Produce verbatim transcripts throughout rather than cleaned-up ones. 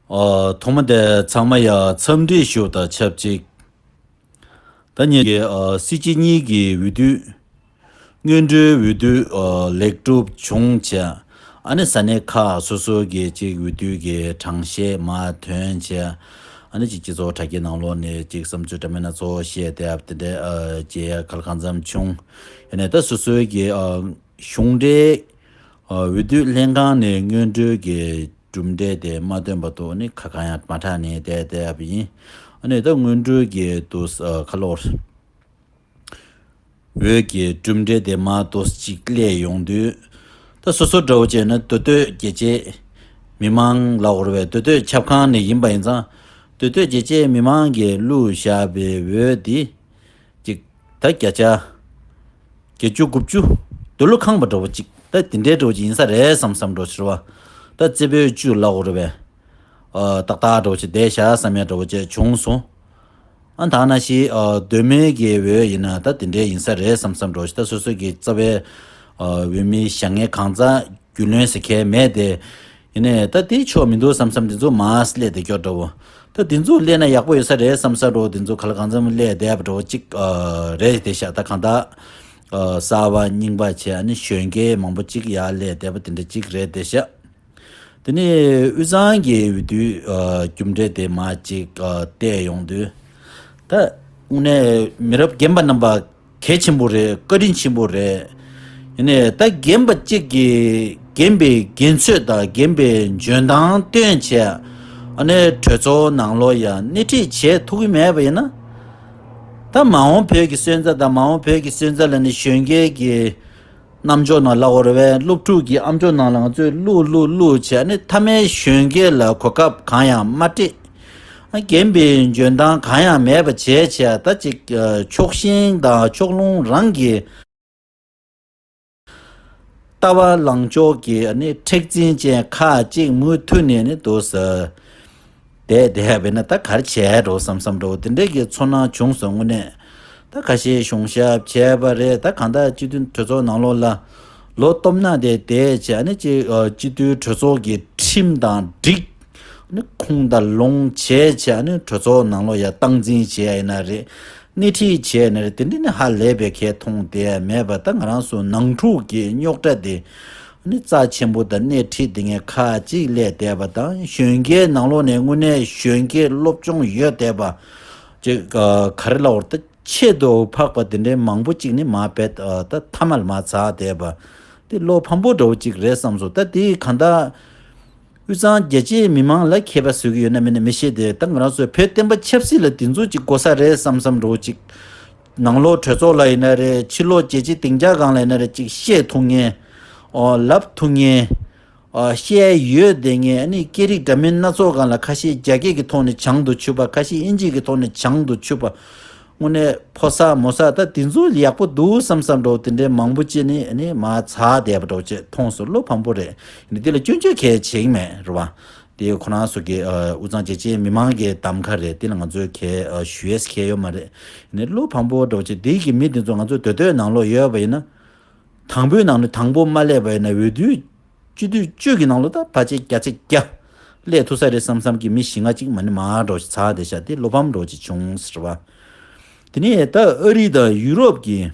ཨ། ཐོག་མ་དེ་ཚང་མ་ཡ་འཚམས་འདྲི་ཞུ་དང་ཆབས་ཅིག་ད་ཉིད་ཀྱི་ཨ་སྲིད་སྤྱི་གཉིས་ཀྱི་འོས་བསྡུ། སྔོན་འགྲོའི་འོས་བསྡུ་ཨ་ལེགས་གྲུབ་བྱུང་བྱས། ཨ་ནི་ས་གནས་ཁག་སོ་སོ་གི་ཅིག་འོས་བསྡུ་གི་གྲངས་བཤེར་མར་ཐོན་བྱས། ཨ་ནི་ཅིག་སྤྱི་ཚོགས་དྲ་རྒྱའི་ནང་ལོགས་ནས་ཅིག་བསམ་ཚུལ་འདྲ་མིན་སྣ་ཚོགས་བཤད་དེ་ཨ་དེ་འདྲའི་ཨ་བྱེད་ཡ་ག་ལ་གང་འཚམ་བྱུང་། ཡིན་ནའི་ད་སོ་སོའི་གི་ཨ་གཞུང་འབྲེལ་ཨ་འོས་བསྡུ་ལྷན་ཁང་ནས་སྔོན་འགྲོའི་གི་གྲུབ་འབྲས་དེ་མ་ཐོན་བར་དུ་ནི་ཁ་གང་ཡང་མ་གྲགས་ནས་བསྡད་བསྡད་ཡ་ཡིན། ཨ་ནི་ད་སྔོན་འགྲོའི་གི་དུ་ཨ་ཁ་ལོར། འོས་ཀྱི་གྲུབ་འབྲས་དེ་མར་ཏོག་ཙམ་ཅིག་སླེབས་ཡོང་དུས། ད་སོ་སོ་འདྲ་བོ་བྱས་ན་མདོ་སྟོད་རྒྱལ་གཅེས་མི་མང་ལབ་དགོས་རེད་པས། མདོ་སྟོད་ཆབ་ཁང་ནས་ཡིན་པ་ཡིན་ཙང་། མདོ་སྟོད་རྒྱལ་གཅེས་མི་མང་གིས་བླུགས་བཞག་པའི་འོས་འདི། ཅིག་ད་བརྒྱ་ཆ་བརྒྱད་ཅུ་དགུ་བཅུ་འདི་ལོ་ཁེངས་པ་འདྲ་བོ་ཅིག་ད་དེ་འདྲའི་འདྲ་བོ་ཅིག་ཡིན་ས་རེད་བསམ་བསམ་འདྲ་བོ་ཞིག་རེད་པ། ད་རྩེ་ཕུད་བཅུ་ལབ་དགོས་རེད་པས། ཨ་ཏག་ཏག་འདྲ་བོ་ཅིག་བསྡད་བཞག་བསམ་ཡ་འདྲ་བོ་ཅིག་བྱུང་སོང་། ཨ་ད་ནང་བཞིན་ཨ་མདོ་སྨད་ཀྱི་འོས་ཡིན་ན་ད་དེ་འདྲའི་ཡིན་ས་རེད་བསམ་བསམ་འདྲ་བོ་ཞིག་ད་སོ་སོ་གི་རྩ་བའི་ཨ་འོས་མི་བཞེངས་མཁན་གང་ཚང་རྒྱུས་ལོན་ཟེར་མཁན་མེད་དེ། ཡིན་ནའི་ད་དེ་ཆོག་མི་འདུག་བསམ་བསམ་དེ་ཚོ་མར་སླེབས་བསྡད་ཀྱོག་འདྲ་བོ། ད་དེ་ཚོ་སླེབས་ན་ཡག་པོ་ཡོད་ས་རེད་བསམ་ས་འདྲ་བོ་དེ་ཚོ་ག་ལ་གང་འཚམ་སླེབས་བསྡད་པ་འདྲ་བོ་ཅིག་ཨ་རེད་དེ་ཤག་ད་གང་ལྟར་ཨ་གསར་པ་རྙིང་པ་བྱས་ཨ་ནི་གཞོན་སྐྱེས་མང་པོ་ཅིག་ཡར་སླེབས་བསྡད་པ་དེ་འདྲ་ཅིག་རེད་དེ་ཤག་དེ་ནས་དབུས་གཙང་གི་འོས་བསྡུའི་ཨ་རྒྱུ་འབྲས་དེ་མར་ཅིག་ཨ་བལྟས་ཡོང་དུས། ད་དངོས་གནས་མི་རབས་རྒན་པ་རྣམ་པ་གལ་ཆེན་པོ་རེད། བཀའ་དྲིན་ཆེན་པོ་རེད། ཡིན་ནའི་ད་རྒན་པ་གཅིག་གིས་རྒན་པའི་རྒན་ཚོད་དང་རྒན་པའི་འཇོན་ཐང་བཏོན་བྱས་ཨ་ནི་གྲོས་ཚོགས་ནང་ལོགས་ཡ་སྣེ་ཁྲིད་བྱེད་ཐུབ་ཀྱི་མེད་པ་ཡིན་ན། ད་མ་འོངས་བོད་ཀྱི་སོན་རྩ་དང་མ་འོངས་བོད་ཀྱི་སོན་རྩ་ལ་ནི་གཞོན་སྐྱེས་ཀྱི་རྣམ་འཇོག་ནང་ལབ་དགོས་རེད་པས། སློབ་ཕྲུག་གི་ཨམ་ཅོག་ནང་ལ་ང་ཚོས་བླུག་བླུག་བླུག་བྱས་ནས་མཐའ་མའི་གཞོན་སྐྱེས་ལ་གོ་སྐབས་གང་ཡང་མ་སྤྲད། རྒན་པའི་འཇོན་ཐང་གང་ཡང་མེད་པ་བྱས་བྱས་ད་ཅིག་ཕྱོགས་ཞེན་དང་ཕྱོགས་ལྷུང་རང་གི་ལྟ་བ་ལངས་ཕྱོགས་ཀྱི་མཁྲེགས་འཛིན་ཅན་ཁག་ཅིག་མུ་མཐུད་ནས་ནི་འདུག་ཟེར། བསྡད་བསྡད་པས་ན་ད་ག་རེ་བྱས་འགྲོ་བསམ་བསམ་འགྲོ་དེ་འདྲས་ཀྱི་ཚོར་སྣང་བྱུང་སོང་། དངོས་གནས་ད་ཁ་ཤས་གཞུང་ཞབས་བྱས་པ་རེད། ད་གང་ལྟར་སྤྱི་འཐུས་གྲོས་ཚོགས་ནང་ལོགས་ལ་ལོ་སྟོབས་ན་དེ་བསྡད་བྱས་ནས་ཅི་སྤྱི་འཐུས་གྲོས་ཚོགས་ཀྱི་ཁྲིམས་དང་སྒྲིག་ནི་ཁུངས་དང་ལུང་བྱས་བྱས་ནི་གྲོས་ཚོགས་ནང་ལོགས་ཡ་སྟངས་འཛིན་བྱས་ཡིན་ན་རེད། སྣེ་ཁྲིད་བྱས་ནི་རེད། དེ་འདྲ་ནི་ཧ་ལས་པའི་ཁྱད་མཐོང་དེ་མེད་པ་ད་ང་རང་ཚོ་ནང་འཁྲུག་གི་རྙོག་དྲ་དེ་ནི་རྩ་ཆེན་པོ་དང་སྣེ་ཁྲིད་དེ་ངས་ཁ་ཅིག་སླེབས་བསྡད་པ་དང་གཞོན་སྐྱེས་ནང་ལོགས་ནས་དངོས་གནས་གཞོན་སྐྱེས་སློབ་སྦྱོང་ཡོད་བསྡད་པ་ཅིག་ག་རེ་ལབ་དགོས་རེད། ད་ཁྱད་དུ་འཕགས་པ་དེ་འདྲའི་མང་པོ་ཅིག་ནི་མ་བེད་ད་མཐའ་མར་མ་ཚར་བསྡད་པ་དེ་བློ་ཕམ་པོ་འདྲ་བོ་ཅིག་རེད་བསམ་སོང་། ད་དེ་གང་ལྟར། དབུས་གཙང་རྒྱལ་གཅེས་མི་མང་ལ་མཁས་པ་བཟོ་གི་ཡོད་ན་མེད་ན་མི་ཤེས་ཏེ་ད་ང་རང་ཚོའི་བོད་བསྟན་པ་ཆབ་སྲིད་ལ་དེ་ཚོ་ཅིག་དགོས་ས་རེད་བསམ་བསམ་འགྲོ་ཅིག་ནང་ལོགས་གྲོས་ཚོགས་ལ་ཡིན་ན་རེད། ཕྱི་ལོགས་རྒྱལ་སྤྱིའི་སྡིངས་ཆ་སྒང་ལ་ཡིན་ན་རེད། ཅིག་བཤད་ཐུབ་མཁན། ཨོ་ལབ་ཐུབ་མཁན། ཨོ་བཤད་ཡོད་བསྡད་མཁན་ཨ་ནི་སྐད་རིགས་འདྲ་མིན་སྣ་ཚོགས་སྒང་ལ་ཁ་ཤས་རྒྱ་སྐད་ཀྱི་ཐོག་ནས་བྱང་དུ་ཆུད་པ། ཁ་ཤས་དབྱིན་ཇི་གི་ཐོག་ནས་བྱང་དུ་ཆུད་པ། དངོས་གནས་ཕོ་གསར་མོ་གསར་ད་དེ་ཚོ་ཡག་པོ་འདུག་བསམ་བསམ་འགྲོ་དེ་འདྲའི་མང་པོ་ཅིག་ནི་ནི་མ་ཚར་བསྡད་པ་འགྲོ་ཅེས་མཐོང་སོང་། བློ་ཕམ་པོ་རེད། ནི་དེ་ལ་སྐྱོན་བརྗོད་གལ་ཆེ་གི་མེད་རེད་བ། དེ་ཁོ་རང་ཚོ་གི་དབུས་གཙང་རྒྱལ་གཅེས་མི་མང་གི་གདམ་ཁ་རེད། དེ་ལ་ང་ཚོས་གལ་ཞུ་ཡས་གལ་ཡོད་མ་རེད། ནི་བློ་ཕམ་པོ་འགྲོ་ཅེས་དེ་གི་མི་དེ་ཚོ་ང་ཚོ་སྡོད་སྡོད་ནང་ལོགས་ཡོད་པ་ཡིན་ན། དང་པོའི་ནང་ནས་དང་པོ་མ་སླེབས་པ་ཡིན་ན་འོས་བསྡུ་སྤྱི་འཐུས་བཅུ་གི་ནང་ལོ་ད་ཕལ་ཆེར་བརྒྱ་ཆ་བརྒྱ་སླེབས་ཐུབ་ས་རེད་བསམ་བསམ་གྱི་མི་བཞི་ལྔ་གཅིག་མ་ནི་མར་འགྲོ་ཞིག་ཚར་བསྡད་ཤག་དེ་བློ་ཕམ་འགྲོ་ཅིག་བྱུང་ཟེར་བ། དེ་ནས་ད་ཨ་རི་དང་ཡུ་རོབ་ཀྱི་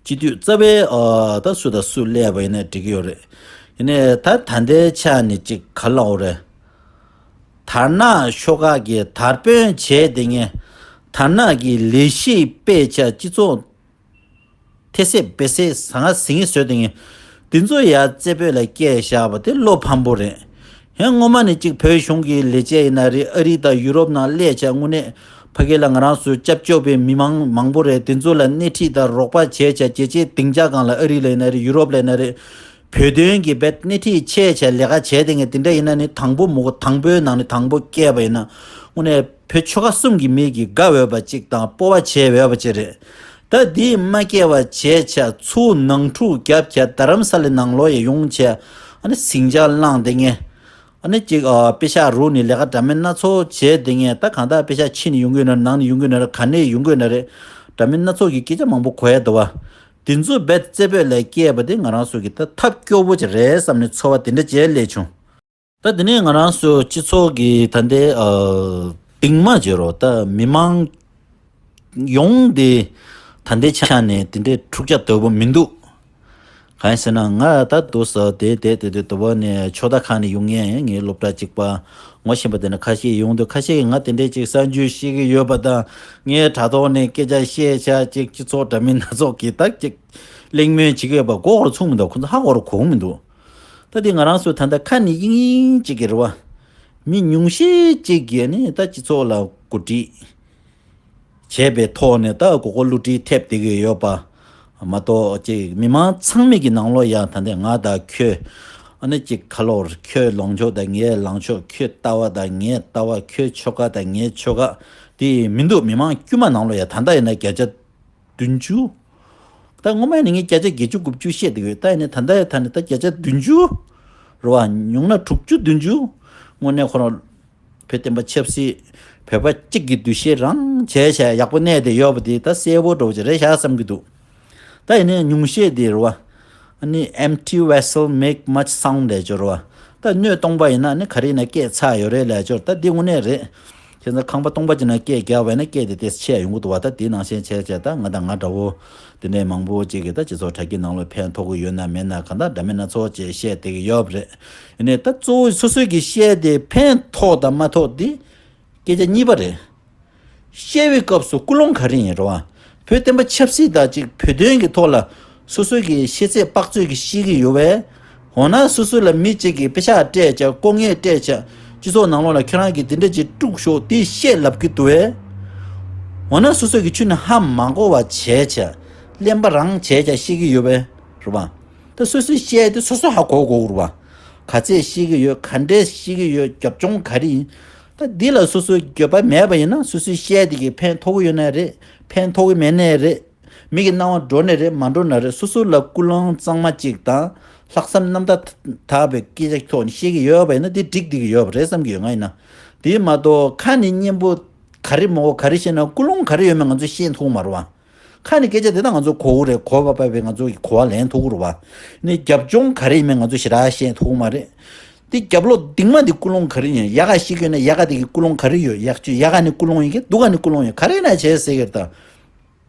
སྤྱི་འཐུས་རྩ་བའི་ཨ་ད་སུ་དང་སུ་སླེབས་པ་ཡིན་ན་འགྲིག་གི་ཡོད་རེད། ཡིན་ནའི་ད་ད་ལྟའི་ཆ་ནས་ཅིག་ག་ལབ་དགོས་རེད། དར་ནག་ཤོག་ཁག་གིས་དར་དཔོན་བྱས་དེ་ངས་དར་ནག་གི་ལས་གཞི་སྤེལ་ཆ་སྤྱི་ཚོགས་ཐེ་སེ་བེ་སེ་ཟང་ང་ཟིང་ངེ་བཟོས་དེ་ངས་དེ་ཚོ་ཡར་རྩེ་བོད་ལ་སྐད་བཞག་པ་དེ་བློ་ཕམ་པོ་རེད། ཧེ་སྔོན་མ་ནས་གཅིག་བོད་གཞུང་གི་ལས་བྱེད་ཡིན་ན་རེད། ཨ་རི་དང་ཡུ་རོབ་ནང་སླེབས་བྱས་དངོས་གནས་ཕ་གི་ལ་ང་རང་ཚོའི་སྐྱབས་བཅོལ་བའི་མི་མང་མང་པོ་རེད། དེ་ཚོ་ལ་སྣེ་ཁྲིད་དང་རོགས་པ་བྱས་བྱས་རྒྱལ་སྤྱིའི་སྡིངས་ཆ་སྒང་ལ་ཨ་རི་ལ་ཡིན་ན་རེད། ཡུ་རོབ་ལ་ཡིན་ན་རེད། བོད་དོན་གྱི་བེད་སྣེ་ཁྲིད་བྱས་བྱས་ལས་ཀ་བྱས་དེ་ངས་དེ་འདྲ་ཡིན་ན་ནི་དང་པོ་མུ་གོ་དང་པོའི་ནང་ནས་དང་པོ་སྐྱེས་པ་ཡིན་ན་དངོས་གནས། བོད་ཆོལ་ཁ་གསུམ་གྱི་མི་གིས་དགའ་འོས་པ་གཅིག་དང་སྤོབས་པ་བྱེད་འོས་པ་གཅིག་རེད། ད་འདི་མ་སྐྱེ་བ་བྱས་བྱས་ཚུར་ནང་འཁྲུག་བརྒྱབ་བྱས་རྡ་རམ་ས་ལའི་ནང་ལོགས་ཡར་ཡོང་བྱས་ཨ་ནི་ཟིང་ཆ་བསླངས་དེ་ངས་ཨ་ནི་གཅིག་ཨ་པེ་ཤག་རུ་ནས་ལས་ཀ་འདྲ་མིན་སྣ་ཚོགས་བྱས་དེ་ངས་ད་གང་ལྟར་པེ་ཤག་ཕྱི་ནས་ཡོང་གི་ཡོད་ན་རེད། ནང་ནས་ཡོང་གི་ཡོད་ན་རེད། ག་ནས་ཡོང་གི་ཡོད་ན་རེད། འདྲ་མིན་སྣ་ཚོགས་ཀྱི་སྐད་ཆ་མང་པོ་གོ་ཡ་འདུག་བ། དེ་ཚོ་རྦད་རྩེ་བོད་ལ་སྐྱེས་པ་དེ་ང་རང་ཚོ་གི་ད་ཐབས་སྐྱོ་བོ་ཅིག་རེད་བསམ་ནས་ཚོར་བ་དེ་འདྲ་བྱས་སླེབས་བྱུང་། ད་དེ་ནས་ང་རང་ཚོའི་སྤྱི་ཚོགས་ཀྱི་ད་ལྟའི་ཨ། གཏིང་མ་བརྗོད་རོགས། ད་མི་མང་ཡོངས་དེ་ད་ལྟའི་ཆ་ནས་དེ་འདྲའི་འཁྲུག་ཆ་དོད་པོ་མི་འདུག་གང་ཡིན་ཟེར་ན། ང་ད་དུ་ས་དེ་དེ་དེ་དེ་དུ་བ་ནས་ཆོ་ད་ཁང་ནས་ཡོང་ངས། ངའི་སློབ་གྲྭ་གཅིག་པ་ངོ་ཤེས་པ་དེ་ནས་ཁ་ཤས་ཡོང་དུས། ཁ་ཤས་ཀྱིས་ང་དེ་འདྲའི་ཅིག་གསར་འགྱུར་ཤེས་ཀྱི་ཡོད་པ་དང་། ངའི་དྲ་ཐོག་ནས་སྐད་ཆ་བཤད་བྱ་ཅིག་སྤྱི་ཚོགས་འདྲ་མིན་སྣ་ཚོགས་ཀྱིས་ད་ཅིག་གླེང་མོལ་བྱེད་ཀྱི་ཡོད་པ་མགོ་སྐོར་ཚུགས་མི་འདུག་ཁོ་ཚོ་ཧ་གོ་རུ་གོ་མི་འདུག་ད་དེ་ང་རང་ཚོ་ད་ལྟ་ཁ་ནས་ཡིན་ཡིན་ཅིག་གི་རེད་བ། མི་ཉུང་ཤས་ཅིག་གིས་ནི་ད་སྤྱི་ཚོགས་ལ་གོ་སྒྲིག་བྱས་པའི་ཐོག་ནས་ད་མགོ་སྐོར་བསླུ་བྲིད་ཐེབས་བསྡད་ཀྱི་ཡོད་པ་མ་གཏོགས། ཅིག་མི་མང་ཚང་མའི་གི་ནང་ལོགས་ཡང་ད་ལྟ་ང་དང་ཁྱོད། ཨ་ནི་ཅིག་ཁ་ལོར་ཁྱོད་ལངས་ཕྱོགས་དང་ངའི་ལངས་ཕྱོགས། ཁྱོད་ལྟ་བ་དང་ངའི་ལྟ་བ། ཁྱོད་ཆོལ་ཁ་དང་ངའི་ཆོལ་ཁ། དེ་མི་འདུག་མི་མང་དཀྱུས་མ་ནང་ལོགས་ཡང་ད་ལྟ་ཡིན་ན་བརྒྱ་ཆ་བདུན་ཅུ། ད་སྔོན་མ་ནས་ངས་བརྒྱ་ཆ་བརྒྱད་ཅུ་དགུ་བཅུ་བཤད་བསྡད་ཡོད། ད་ཡིན་ནའི་ད་ལྟ་ཡང་ད་ནི་ད་བརྒྱ་ཆ་བདུན་ཅུ་རེད་བ། ཉུང་ན་དྲུག་ཅུ་བདུན་ཅུ་དངོས་གནས་ཁོ་རང་བོད་བསྟན་པ་ཆབ་སྲིད་བོད་པ་གཅིག་གི་འདུ་ཤེས་རང་བྱས་བྱས་ཡག་པོ་གནས་བསྡད་ཡོད་པ་དེ་ད་གསལ་པོ་འདྲ་བོ་ཅིག་རེད་ཤག་བསམ་གྱི་འདུག་ད་ཡིན་ནའི་ཉུང་ཤས་དེ་རེད་བ། ཨ་ནི་empty vessel make much sound ལབ་ཅོག་རེད་བ། ད་སྣོད་སྟོང་པ་ཡིན་ན་ཨ་ནི་ག་རེ་ཡིན་ན་སྐད་ཚ་ཡོད་རེད་ལབ་ཅོག་ད་འདི་དངོས་གནས་རེད། ཁྱེད་ཚོ་ཁང་པ་སྟོང་པ་ཅིག་ནང་སྐད་རྒྱག་པ་ཡིན་ན་སྐད་དེ་ཏོག་ཙམ་ཆེ་ཡོང་གི་འདུག་བ། ད་དེའི་ནང་བཞིན་བྱས་བྱས་ད་ང་དང་ང་འདྲ་བོ་དེ་འདྲའི་མང་པོ་ཅིག་གིས་ད་སྤྱི་ཚོགས་དྲ་རྒྱའི་ནང་ལ་ཕན་ཐོགས་ཀྱི་ཡོད་ན་མེད་ན་གང་ལྟར་འདྲ་མིན་སྣ་ཚོགས་ཅིག་བཤད་བསྡད་ཀྱི་ཡོད་པ་རེད། ཡིན་ནའི་ད་གཙོ་བོ་སོ་སོ་གིས་བཤད་དེ་ཕན་ཐོགས་དང་མ་ཐོགས་དེ་སྐད་ཆ་གཉིས་པ་རེད། བཤད་པའི་སྐབས་སུ་ཀུན་སློང་ག་རེ་ཡིན་རེད་བ། བོད་བསྟན་པ་ཆབ་སྲིད་དང་གཅིག་བོད་དོན་གྱི་ཐོག་ལ་སོ་སོ་གི་ཤེས་ཚད་དཔག་ཚོད་ཀྱིས་ཤེས་ཀྱི་ཡོད་པས། འོ་ན་སོ་སོ་ལ་མི་གཅིག་གིས་དཔེ་ཤག་སྤྲད་བྱས་ལྐོག་རྔན་སྤྲད་བྱས་སྤྱི་ཚོགས་ནང་ལོགས་ལ་ཁྱོད་རང་གིས་འདི་འདྲ་ཅིག་དཀྲུགས་ཤོག་འདི་བཤད་ལབ་ཀྱི་འདུག་པས། འོ་ན་སོ་སོ་གིས་ཁྱོན་ནས་ཧ་མ་གོ་བ་བྱས་བྱས་གླེན་པ་རང་བྱས་བྱས་ཤེས་ཀྱི་ཡོད་པས་རེད་བ། ད་སོ་སོས་བཤད་དེ་སོ་སོ་ཧ་གོ་དགོས་རེད་བ། ག་ཚད་ཤེས་ཀྱི་ཡོད། ག་འདྲས་ཤེས་ཀྱི་ཡོད། རྒྱབ་ལྗོངས་ག་རེ་ཡིན། ད་འདི་ལ་སོ་སོའི་འགྱོད་པ་མེད་པ་ཡིན་ན་སོ་སོས་བཤད་དེ་གི་ཕན་ཐོགས་ཀྱི་ཡོད་ན་རེད། ཕན་ཐོགས་ཀྱི་མེད་ནའི་རེད། མི་གི་སྣང་བ་འགྲོ་ནའི་རེད། མ་འགྲོ་ན་རེད། སོ་སོ་ལ་ཀུན་སློང་གཙང་མ་གཅིག་དང་ལྷག་བསམ་རྣམ་དག་དག་པའི་སྐད་ཆ་ཐོག་ནས་བཤད་ཀྱི་ཡོད་པ་ཡིན་ན་འདི་འགྲིག་བསྡད་ཀྱི་ཡོད་པ་རེད་བསམ་གྱི་ཡོད། ང་ཡིན་ན། དེ་མ་གཏོགས་ཁ་ནས་སྙན་པོ་ག་རེ་མོ་གོ་ག་རེ་བཤད་ན་ཀུན་སློང་ག་རེ་ཡོད་མེད་ང་ཚོས་ཤེས་ཐུབ་མ་རེད་བ། ཁ་ནས་སྐད་ཆ་དེ་དག་ང་ཚོ་གོ་གི་རེད། གོ་བ་བབས་པས་ང་ཚོ་གི་གོ་བ་ལེན་ཐུབ་ཀྱི་རེད་བ། ནི་རྒྱབ་ལྗོངས་ག་རེ་ཡིན་མིན་ང་ཚོ་ཞེ་དྲག་ཤེས་ཐུབ་ཀྱི་མ་རེད། དེ་རྒྱབ་ལོགས་གཏིང་མ་དེ་ཀུན་སློང་ག་རེ་ཡིན། ཡག་ག་ཤེས་ཀྱི་ཡོད་ན་ཡག་ག་དེ་གི་ཀུན་སློང་ག་རེ་ཡོད། ཡག་ཆུ་ཡག་ག་ནི་ཀུན་སློང་ཡིན་གི་སྡུག་ག་ནི་ཀུན་སློང་ཡིན། ག་རེ་ན་བྱས་ཟེར་གི་རེད་ད།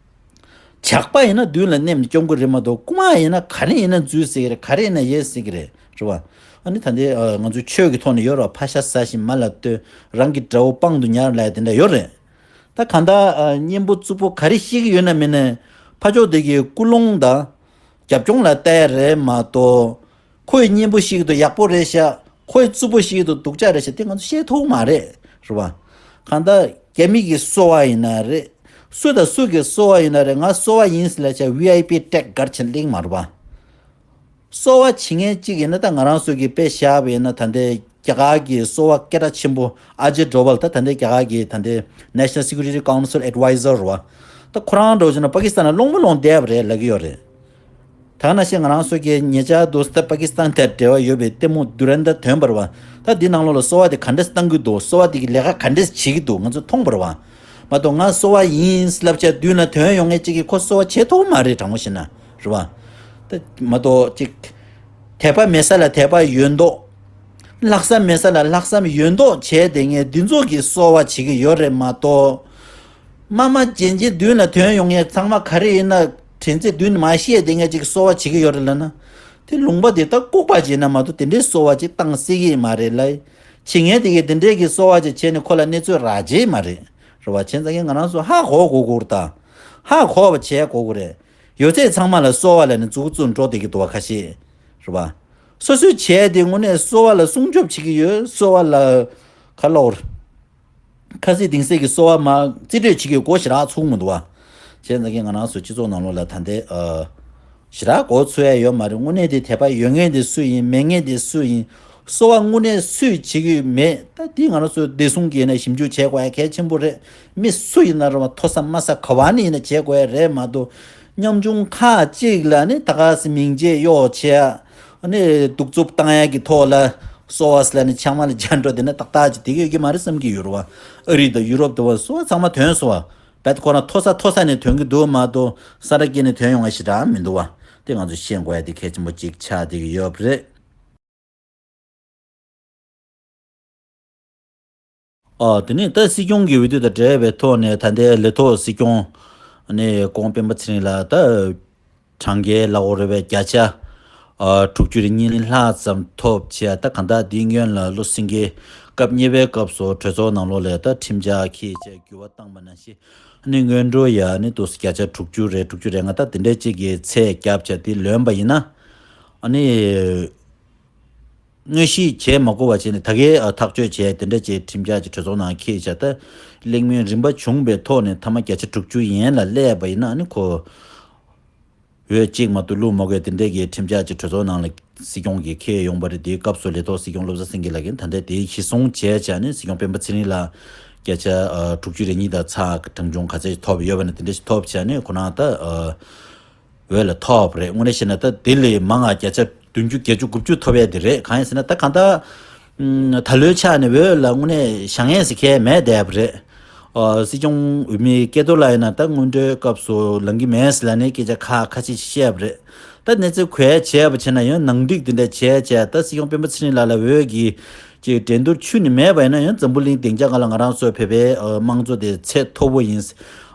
ཇག་པ་ཡིན་ན་མདུན་ལ་མནན་ནས་བཅོམ་གི་རེད་མ་གཏོགས་རྐུ་མ་ཡིན་ན་ག་རེ་ཡིན་ན་འཛུལ་ཟེར་གི་རེད། ག་རེ་ཡིན་ན་ཡལ་ཟེར་གི་རེད། རེད་བ། ཨ་ནི་ད་ལྟའི་ཨ་ང་ཚོ་ཆོས་ཀྱི་ཐོག་ནས་ཡོད་རེད་བ། ཕ་ཤ་ཟ་ཞིང་མ་ལ་ལྟོས། རང་གི་དགྲ་བོ་དཔང་དུ་ཉར་ལབ་ཡ་དེ་འདྲ་ཡོད་རེད། ད་གང་ལྟར་ཨ་སྙན་པོ་རྩུབ་པོ་ག་རེ་བཤད་ཀྱི་ཡོད་ན་མིན་ན་ཕ་ཕྱོགས་དེ་གི་ཀུན་སློང་དང་རྒྱབ་ལྗོངས་ལ་ལྟ་ཡ་རེད་མ་གཏོགས། ཁོས་སྙན་པོ་བཤད་ཀྱི་འདུག་ཡག་པོ་རེད་ཤག་ཁོས་རྩུབ་པོ་བཤད་ཀྱི་འདུག་སྡུག་ཅག་རེད་ཤག་དེ་ང་ཚོ་བཤད་ཐུབ་མ་རེད། རེད་བ། གང་ལྟར་རྒྱ་མི་གི་སོ་པ་ཡིན་ན་རེད། སུ་དང་སུ་གི་སོ་པ་ཡིན་ན་རེད། ང་སོ་པ་ཡིན་ཟེར་ལབ་བྱས་ཝི་ཨའི་པི་ཊེག་སྒར་བྱས་གླེང་མ་རེད་བ། སོ་པ་བྱེད་མཁན་གཅིག་ཡིན་ན་ད་ང་རང་ཚོ་གི་དཔེ་བཞག་པ་ཡིན་ན་ད་ལྟའི་རྒྱ་གར་གྱི་སོ་པ་སྐད་གྲགས་ཆེན་པོ་ཨ་ཇེ་ཌོ་ཝལ། ད་ད་ལྟའི་རྒྱ་གར་གྱི་ད་ལྟའི་National Security Council Advisor རེད་བ། ད་ཁོ་རང་འདྲ་བོ་བྱས་ན་པ་ཀི་སི་ཐན་ལ་སློང་མོ་སློང་བསྡད་པ་རེད་ལབ་ཀྱི་ཡོད་རེད། ད་ག་ནང་བཞིན་ང་རང་ཚོ་གི་ཉེ་ཆར་དུ་ད་པ་ཀི་སི་ཐན་དང་འབྲེལ་བ་ཡོད་པའི་ལྟད་མོ་ཌུ་རན་ཌར་ཐོན་པ་རེད་བ། ད་འདི་ནང་ལོགས་ལ་སོ་པ་དེ་ག་འདྲས་བཏང་གི་འདུག་སོ་པ་དེ་གི་ལས་ཀ་ག་འདྲས་བྱེད་ཀྱི་འདུག་ང་ཚོ་མཐོང་པ་རེད་བ། མ་གཏོགས་ང་སོ་པ་ཡིན་ལབ་བྱས་མདུན་ལ་ཐོན་ཡོང་མཁན་གཅིག་གིས་ཁོ་སོ་པ་བྱེད་ཐུབ་མ་རེད། དྲང་པོ་བཤད་ན་རེད་བ། ད་མ་གཏོགས་གཅིག་དད་པ་མེད་ས་ལ་དད་པ་ཡོད་མདོག་ལྷག་བསམ་མེད་ས་ལ་ལྷག་བསམ་ཡོད་མདོག་བྱས་བསྡད་མཁན་འདི་ཚོ་གིས་སོ་པ་བྱེད་ཀྱི་ཡོད་རེད་མ་གཏོགས། དམའ་དམའ་རྗེན་རྗེན་མདུན་ལ་ཐོན་ཡོང་མཁན་ཚང་མ་ག་རེ་ཡིན་ན་དྲན་ཚེ་མདུན་མ་བཤད་བསྡད་མཁན་ཅིག་སོ་པ་བྱེད་ཀྱི་ཡོད་རེད་ལབ་ན། དེ་ལུང་པ་དེ་ད་ལྐུགས་པ་བྱས་ན་མ་གཏོགས་དེ་འདྲའི་སོ་པ་ཅིག་བཏང་སྲིད་ཀྱི་མ་རེད་ལ། བྱེད་མཁན་དེ་གས་དེ་འདྲའི་གི་སོ་པ་ཅིག་བྱས་ནས་ཁོ་ལ་གནས་ཚུལ་རག་བྱེད་མ་རེད། རེད་བ། བྱས་ཙང་ང་རང་ཚོ་ཧ་གོ་དགོས་ཀྱི་རེད་ད། ཧ་གོ་བ་བྱེད་དགོས་ཀྱི་རེད། ཡོད་ཚད་ཚང་མ་ལ་སོ་པ་ལབ་ནས་མཛུབ་གུ་བཙུགས་འགྲོ་བསྡད་ཀྱི་འདུག་བ་ཁ་ཤས། རེད་བ། སོ་སོས་བྱས་དེ་དངོས་གནས་སོ་པ་ལ་སྲུང་སྐྱོབ་བྱེད་ཀྱི་ཡོད། སོ་པ་ལ་ག་ལབ་དགོས་རེད། ཁ་སིག་དིང་སིག་གི་སོ་པ་མར་རྩིས་སྤྲོད་བྱེད་ཀྱི་སྒོ་ཞེ་དྲག་ཚུགས་མི་འདུག་བ། བྱས་ཙང་ང་རང་ཚོ་སྤྱི་ཚོགས་ནང་ལོགས་ལ་ད་ལྟའི་ཨ། ཞེ་དྲག་སྒོ་ཚུགས་ཡ་ཡོད་མ་རེད། དངོས་གནས་དེ་དད་པ་ཡོད་མཁན་དེ་སུ་ཡིན། མེད་མཁན་དེ་སུ་ཡིན། སོ་པ་དངོས་གནས་སུས་བྱེད་ཀྱི་ཡོད་མེད་ད་འདི་ང་རང་ཚོ་བདེ་སྲུང་གིས་ནས་ཞིབ་འཇུག་བྱེད་དགོས་ཡ་གལ་ཆེན་པོ་རེད། མི་སུ་ཡིན་ན་རུང་མཐོ་ས་དམའ་ས་ག་བ་ནས་ཡིན་ན་བྱེད་དགོས་ཡ་རེད་མ་གཏོགས། ཉམ་ཆུང་ཁག་ཅིག་ལ་ནི་ད་ག་སེ་མིང་རྗེས་གཡོག་བྱས། ཨ་ནི་གདུག་རྩུབ་བཏང་ཡག་གི་ཐོག་ལ་སོ་པ་ཟེར་ནས་ཆང་མ་ལ་རྒྱག་འགྲོ་དེ་ནི་ཏག་ཏག་ཅིག་དེ་ག་ཡོད་ཀྱི་མ་རེད་བསམ་གྱི་ཡོད་རེད་བ། ཨ་རི་དང་ཡུ་རོབ་དུ་བ་སོ་པ་ཚང་མ་ཐོན་སོང་བ། རྦད་ཁོ་རང་མཐོ་ས་མཐོ་ས་ནས་ཐོན་གྱི་འདུག་མ་གཏོགས་ས་ར་སྐྱེས་ནས་ཐོན་ཡོང་བ་ཞེ་དྲག་མི་འདུག་བ། དེ་ང་ཚོ་ཤེས་དགོས་ཡ་དེ་གལ་ཆེན་པོ་ཅིག་ཆགས་བསྡད་ཀྱི་ཡོད་རེད། ཨ་དེ་ནས་ད་སྲིད་སྐྱོང་གི་འོས་བསྡུ་དང་འབྲེལ་བའི་ཐོག་ནས་ད་ལྟའི་ལས་ཐོག་སྲིད་སྐྱོང་ནས་ཁོང་སྤེན་པ་ཚེ་རིང་ལགས་ད་གྲངས་ཀའི་ལ་འོ་རེ་བའི་བརྒྱ་ཆ་ཨ་དྲུག་ཅུ་རེ་གཉིས་ལྷག་ཙམ་ཐོབ་བྱས། ད་གང་ལྟར་འདིའི་སྔོན་ལ་བློ་སེང་གེ་སྐབས་གཉིས་པའི་སྐབས་སུ་གྲོས་ཚོགས་ནང་ལོགས་ལ་ད་ཁྲིམས་འཆར་འཁྱེར་བྱས་འགྱུར་བ་བཏང་པ་ནང་བཞིན། ཨ་ནི་སྔོན་འགྲོ་ཡ་ཨ་ནི་དུ་བརྒྱ་ཆ་དྲུག་ཅུ་རེ་དྲུག་ཅུ་རེ་ལྔ་ད་དེ་འདྲ་ཅིག་གི་ཚད་བརྒྱབ་བྱས་དེ་ལོན་པ་ཡིན་ན། ཨ་ནི་དངོས་གཞི་བྱས་མ་དགོས་པ་བྱས་ནས་ད་གའི་ཨ་ཐག་གཅོད་བྱས་དེ་འདྲ་ཅིག་ཁྲིམས་འཆར་ཅིག་གྲོས་ཚོགས་ནང་འཁྱེར་བྱས། ད་གླེང་མོལ་རིམ་པ་བྱུང་བའི་ཐོག་ནས་མཐའ་མ་བརྒྱ་ཆ་དྲུག་ཅུ་ཡན་ལ་སླེབས་པ་ཡིན་ན། ཨ་ནི་ཁོ་འོས་གཅིག་མ་གཏོགས་བླུག་མ་དགོས་དེ་འདྲ་གི་ཁྲིམས་འཆར་ཅིག་གྲོས་ཚོགས་ནང་ལ་སྲིད་སྐྱོང་གིས་འཁྱེར་ཡོང་པ་རེད། དེའི་སྐབས་སུ་ལས་ཐོག་སྲིད་སྐྱོང་བློ་བཟང་སེང་གེ་ལགས་ཀྱིས་ད་ལྟ་དེའི་གཞི་བཟུང་བྱས་བྱས་ནས་སྲིད་སྐྱོང་སྤེན་པ་ཚེ་རིང་ལགས་བརྒྱ་ཆ་ཨ་དྲུག་ཅུ་རེ་གཉིས་དང་ཚེག་གྲངས་ཆུང་ག་ཚད་ཐོབ་ཡོད་པ་ན་དེ་འདྲ་ཞིག་ཐོབ་བྱས་ནས་ཁོ་རང་ད་ཨ་འོས་ལ་ཐོབ་རེད། དངོས་གནས་བཤད་ན་ད་དེ་ལས་མང་ང་བརྒྱ་ཆ་བདུན་ཅུ་བརྒྱད་ཅུ་དགུ་བཅུ་ཐོབ་ཡས་དེ་རེད། གང་ཡིན་ཟེར་ན་ད་གང་ལྟར་ཨམ་ད་ལོའི་ཆ་ནས་འོས་ལ་དངོས་གནས་བཞེངས་ཡས་ཟེར་མཁན་མེད་བསྡད་པ་རེད། ཨ་སྲིད་སྐྱོང་འོས་མི་སྐལ་རྡོར་ལགས་ཡིན་ན་ད་སྔོན་འགྲོའི་སྐབས་སུ་ལངས་ཀྱི་མེད་ཟེར་ལབ་ནས་སྐད་ཆ་ཁ་ཁ་ཤས་ཤིག་བཤད་པ་རེད། ད་གནས་ཚུལ་གོ་ཡ་བྱས་པ་བྱས་ན་ཡང་ནང་འགྲིག་དེ་འདྲ་བྱས་བྱས། ད་སྲིད་སྐྱོང་སྤེན་པ་ཚེ་རིང་ལགས་ལ་འོས་ཀྱི་ཅིག་འགྲན་བསྡུར་ཁྱོན་ནས་མེད་པ་ཡིན་ན་ཡང་འཛམ་བུ་གླིང་སྡིངས་ཆ་སྒང་ལ་ང་རང་ཚོ་བོད་པའི་ཨ་དམངས་གཙོ་དེ་ཚད་མཐོ་པོ་ཡིན།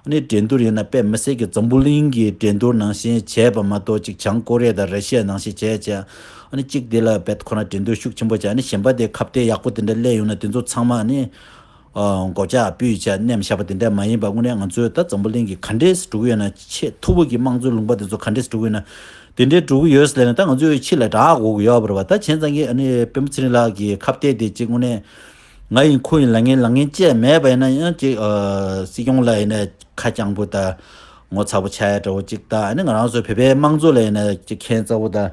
ཨ་ནི་འགྲན་བསྡུར་ཡིན་ན་དཔེ་མི་སྲིད་ཀྱི་འཛམ་བུ་གླིང་གི་འགྲན་བསྡུར་ནང་བཞིན་བྱས་པ་མ་གཏོགས་ཅིག་བྱང་ཀོ་རི་ཡ་དང་ར་ཤི་ཡ་ནང་བཞིན་བྱས་བྱས། ཨ་ནི་གཅིག་དེ་ལ་བེད་ཁོ་ན་འགྲན་བསྡུར་ཤུགས་ཆེན་པོ་བྱས། ཨ་ནི་གཞན་པ་དེ་ཁ་གཏད་ཡག་པོ་དེ་འདྲ་སླེབས་ཡོང་ན་དེ་ཚོ་ཚང་མ་ཨ་ནི་ཨ་སྒོ་ལྕགས་སྤུས་བྱས་མནན་བཞག་པ་དེ་འདྲ་མ་ཡིན་པ། དངོས་གནས་ང་ཚོས་ད་འཛམ་བུ་གླིང་གི་ག་འདྲས་འགྲོ་གི་ཡོད་ན། ཆེས་མཐོ་པོ་གི་དམངས་གཙོའི་ལུང་པ་དེ་ཚོ་ག་འདྲས་འགྲོ་གི་ཡོད་ན་དེ་འདྲས་འགྲོ་གི་ཡོད་ཟེར་ལབ་ན་ད་ང་ཚོས་ཕྱི་ལ་བསྒྲགས་དགོས་ཀྱི་ཡོད་པ་རེད་པ། ད་བྱས་ཙང་གི་ཨ་ནི་སྤེན་པ་ཚེ་རིང་ལགས་ཀྱི་ཁ་གཏད་དེ་ཅིག་དངོས་གནས་ང་ཡིན་ཁོ་ཡིན་ལབ་མཁན་ལབ་མཁན་བཅས་མེད་པ་ཡིན་ན་ཡང་ཅིག་ཨ་སྲིད་སྐྱོང་ལགས་ཡིན་ན་ཁ་རྐྱང་པོ་དང་ངོ་ཚ་པོ་ཆགས་ཡ་འདྲ་བོ་ཅིག་དང་། ཨ་ནི་ང་རང་ཚོ་བོད་པའི་དམངས་གཙོ་ལ་ཡིན་ན་ཅིག་ཁྱད་མཚར་པོ་དང་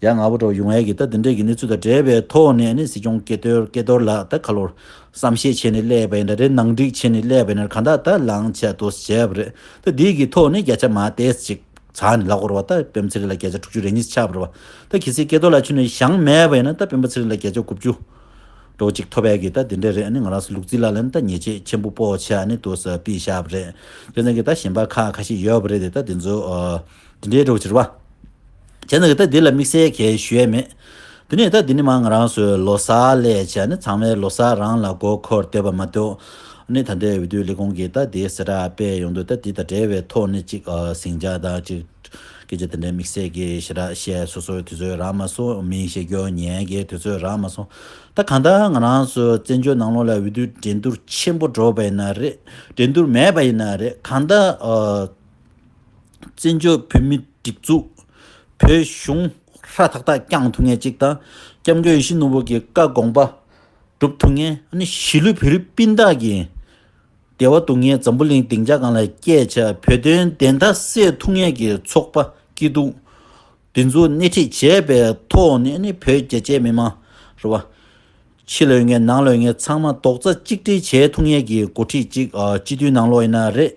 ཡ་ང་པོ་འདྲ་བོ་ཡོང་ཡ་གི་ད་དེ་འདྲས་ཀྱི་གནས་ཚུལ་དང་འབྲེལ་བའི་ཐོག་ནས་ཨ་ནི་སྲིད་སྐྱོང་སྐལ་རྡོར་སྐལ་རྡོར་ལགས་ད་ཁ་ལོར་བསམ་ཤེས་བྱས་ནས་སླེབས་པ་ཡིན་ན་རེད། ནང་འགྲིག་བྱས་ནས་སླེབས་པ་ཡིན་ན་རེད། གང་ལྟར་ད་ལངས་བྱས་འདུག་བྱས་པ་རེད། ད་འདི་གི་ཐོག་ནས་བརྒྱ་ཆ་མར་ཏོག་ཙམ་ཅིག་ཚར་ནས་ལབ་དགོས་རེད་པ། ད་སྤེན་པ་ཚེ་རིང་ལགས་བརྒྱ་ཆ་དྲུག་ཅུ་རེ་གཉིས་ཆགས་པ་རེད་པ། ད་གལ་སྲིད་སྐལ་རྡོར་ལགས་ཁྱོན་ནས་བཞེངས་མེད་པ་ཡིན་ན་ད་སྤེན་པ་ཚེ་རིང་ལགས་བརྒྱ་ཆ་དགུ་བཅུ་འདྲ་བོ་ཅིག་ཐོབ་ཡ་གི་ད་དེ་འདྲ་རེད། ཨ་ནི་ང་རང་ཚོ་ལུག་རྫི་ལགས་ལ་ནི་ད་ཉེས་ཆད་ཆེན་པོ་ཕོག་བྱས་ཨ་ནི་འདུག་ཟེར་ཕུད་བཞག་པ་རེད། དེ་ཙང་གི་ད་གཞན་པ་ཁག་ཁ་ཤས་ཡོད་པ་རེད་དེ། ད་དེ་ཚོ་ཨ་དེ་འདྲའི་འདྲ་བོ་ཅིག་རེད་པ། བྱས་ཙང་གི་ད་འདི་ལ་དམིགས་བསལ་གང་ཞུ་ཡ་མེད། དེ་ནས་ད་འདི་ནས་མར་ང་རང་ཚོའི་ལོ་གསར་སླེབས་བྱས་ཨ་ནི་ཚང་མས་ལོ་གསར་རང་ལ་མགོ་འཁོར་བསྡད་པ་མ་གཏོགས། ཨ་ནི་ད་ལྟའི་འོས་བསྡུ་ལས་ཁུངས་ཀྱིས་ད་དེ་གསལ་བསྒྲགས་སྤེལ་ཡོང་དུས་ད་དེ་དང་འབྲེལ་བའི་ཐོག་ནས་ཅིག་ཨ་ཟིང་ཆ་དང་ཅིག་སྐད་ཆ་དེ་འདྲའི་དམིགས་བསལ་གྱི་ཞེ་དྲག་བཤད་སོ་སོའི་དུས་ཚོད་རག་མ་སོང་། མིང་བཤད་རྒྱུ་ཉན་གྱི་དུས་ཚོད་རག་མ་སོང་། ད་གང་ལྟར་ང་རང་ཚོ་བཙན་བྱོལ་ནང་ལོགས་ལ་འོས་བསྡུ་འགྲན་བསྡུར་ཆེན་པོ་འགྲོ་བ་ཡིན་ན་རེད། འགྲན་བསྡུར་མེད་པ་ཡིན་ན་རེད། གང་ལྟར་ཨ་བཙན་བྱོལ་བོད་མིའི་སྒྲིག་འཛུགས། བོད་གཞུང་ཧྲ་ཐག་ཐག་བསྐྱངས་ཐུབ་མཁན་ཅིག་དང་། སྐྱབས་མགོན་ཡིད་བཞིན་ནོར་བུ་གི་བཀའ་དགོངས་པ་སྒྲུབ་ཐུབ་མཁན། ཨ་ནི་གཞིས་ལུས་བོད་རིགས་སྤུན་ཟླ་གི་བདེ་བ་སྡུག་བསྔལ་འཛམ་བུ་གླིང་སྡིངས་ཆ་སྒང་ལ་སྐྱེལ་བྱས་བོད་དོན་བདེན་མཐའ་གསལ་ཐུབ་མཁན་གྱི་ཚོགས་པ་སྐྱིད་སྡུག་འདི་ཚོ་སྣེ་ཁྲིད་བྱས་པའི་ཐོག་ནས་ཨ་ནི་བོད་རྒྱ་ཆེའི་མི་མང་རེད་པ། ཕྱི་ལ་ཡོད་མཁན་ནང་ལ་ཡོད་མཁན་ཚང་མ་རྡོག་རྩ་གཅིག་སྒྲིལ་བྱེད་ཐུབ་མཁན་གྱི་འགོ་ཁྲིད་ཅིག་ཨ་སྤྱི་འཐུས་ནང་ལོགས་ཡིན་ན་རེད།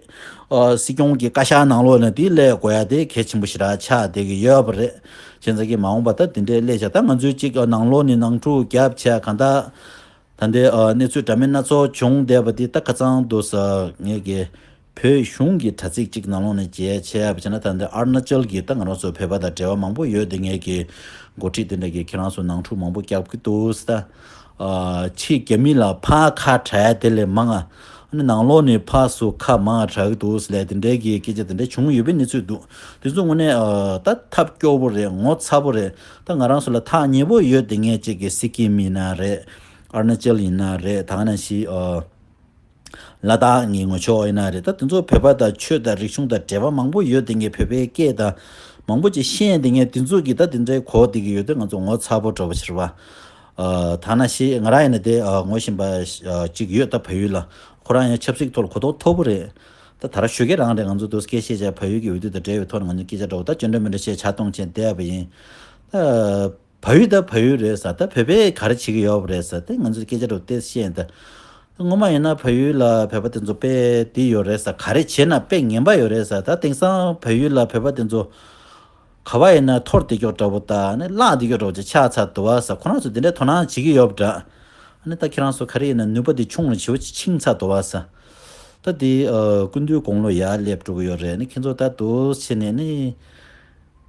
ཨ་སྲིད་སྐྱོང་གི་བཀའ་ཤག་ནང་ལོགས་ཡིན་ན་དེ་སླེབས་དགོས་ཡ་དེ་གལ་ཆེན་པོ་ཞེ་དྲག་ཆགས་བསྡད་ཀྱི་ཡོད་པ་རེད། བྱས་ཙང་གི་མ་འོངས་པ་ད་དེ་འདྲའི་སླེབས་བྱས་ད་ང་ཚོའི་ཅིག་ཨ་ནང་ལོགས་ནས་ནང་འཁྲུག་བརྒྱབ་བྱས་གང་ལྟར་ད་ལྟའི་ཨ་གནས་ཚུལ་འདྲ་མིན་སྣ་ཚོགས་བྱུང་བསྡད་པ་དེ་ད་ཁ་སང་དུ་ས་ངས་ཀྱི་བོད་གཞུང་གི་དྲ་ཚིགས་གཅིག་ནང་ལོགས་ནས་མཇལ་བྱས་པ་བྱས་ན་ད་ལྟ་ཨ་རུ་ན་ཅལ་གྱི་ད་ང་རང་ཚོ་བོད་པ་དང་འབྲེལ་བ་མང་པོ་ཡོད་དེ་ངས་ཀྱི་འགོ་ཁྲིད་དེ་འདྲ་གིས་ཁྱེད་རང་ཚོ་ནང་འཁྲུག་མང་པོ་རྒྱབ་ཀྱི་འདུག་ཟེར། ད་ཕྱི་རྒྱ་མི་ལ་ཕར་ཁ་བྲལ་དེ་ལས་མང་ང་ཨ་ནི་ནང་ལོགས་ནས་ཕར་ཚུར་ཁ་མང་ང་བྲལ་གྱི་འདུག་ཟེར་ལས་དེ་འདྲའི་གི་སྐད་ཆ་དེ་འདྲ་བྱུང་ཡོད་པའི་གནས་ཚུལ་འདུག་དེ་ཚོ་དངོས་གནས་ད་ཐབས་སྐྱོ་པོ་རེད། ངོ་ཚ་པོ་རེད། ད་ང་རང་ཚོ་ལ་ཐག་ཉེ་པོ་ཡོད་དེ་ངས་ཅིག་གི་སི་ཀིམ་ཡིན་ན་རེད། ཨ་རུ་ན་ཅལ་ཡིན་ན་རེད། ད་ག་ནང་བཞིན་ཨ། ལ་དྭགས་ངའི་ངོ་ཕྱོགས་ཡིན་ན་རེད། ད་དེ་ཚོ་བོད་པ་དང་ཆོས་དང་རིག་གཞུང་དང་འབྲེལ་བ་མང་པོ་ཡོད་དེ་ངས་བོད་པའི་སྐད་དང་མང་པོ་ཅིག་ཤེས་དེ་ངས་དེ་ཚོ་གི་ད་དེ་འདྲའི་གོ་བསྡད་ཀྱི་ཡོད་དུས་ང་ཚོ་ངོ་ཚ་པོ་འདྲ་པོ་ཕྱིར་བ། ཨ་ཐ་ན་ཤི་ང་རང་ཡིན་ན་དེ་ཨ་ངོ་ཤེས་པ་ཨ་གཅིག་ཡོད་ད་བལ་ཡུལ་ལ། ཁོ་རང་ཡང་ཆབ་སྲིད་ཐོག་ལ་གོ་རྟོགས་མཐོ་པོ་རེད། ད་ད་ར་ཞུ་གི་རང་རེད། ང་ཚོ་དུ་སྐད་བཤད་བྱས་བལ་ཡུལ་གྱི་འོས་བསྡུ་དང་འབྲེལ་བའི་ཐོག་ནས་ང་ཚོ་སྐད་ཆ་འདྲ་པོ་ད་ཅོ་འདྲ་མི་འདྲ་བཤད་ཆ་གཏོང་བྱས་བསྡད་པ་ཡིན། ད། བལ་ཡུལ་ད་བལ་ཡུལ་རེད་ཟེར། ད་བོད་པས་ག་རེ་བྱེད་ཀྱི་ཡོད་པ་རེད་ཟེར། དེ་ང་ཚོས་སྐད་ཆ་འདྲ་པོ་ཏོག་ཙམ་བཤད་ཡིན། ད་སྔོན་མ་ཡིན་ན་བལ་ཡུལ་ལ་བོད་པ་དེ་ཚོ་དཔེ་འདི་ཡོད་རེད་ཟེར། ག་རེ་བྱས་ན་དཔེ་ངན་པ་ཡོད་རེད་ཟེར། ད་དེང་སང་བལ་ཡུལ་ལ་བོད་པ་དེ་ཚོ་ག་པར་ཡིན་ན་འཐོར་བསྡད་ཀྱོག་འདྲ་པོ་དང་ནི་བརླག་བསྡད་ཀྱོག་འདྲ་པོ་ཅིག་ཆགས་ཚར་འདུག་བ་ཟེར། ཁོ་རང་ཚོ་དེ་འདྲའི་དོ་སྣང་བྱེད་ཀྱི་ཡོད་པ་འདྲ། ཨ་ནི་ད་ཁྱེད་རང་ཚོ་ག་རེ་ཡིན་ན་ནུས་པ་དེ་ཆུང་རུ་ཇེ་ཆེ་ཕྱིན་ཚར་འདུག་བ་ཟེར། ད་དེ་ཨ་སྐུ་མདུན་དགུང་ལོ་ཡར་སླེབས་འགྲོ་གི་ཡོད་རེད། ཨ་ནི་ཁྱེད་ཚོ་ད་འདུག་བྱས་ནས་ནི།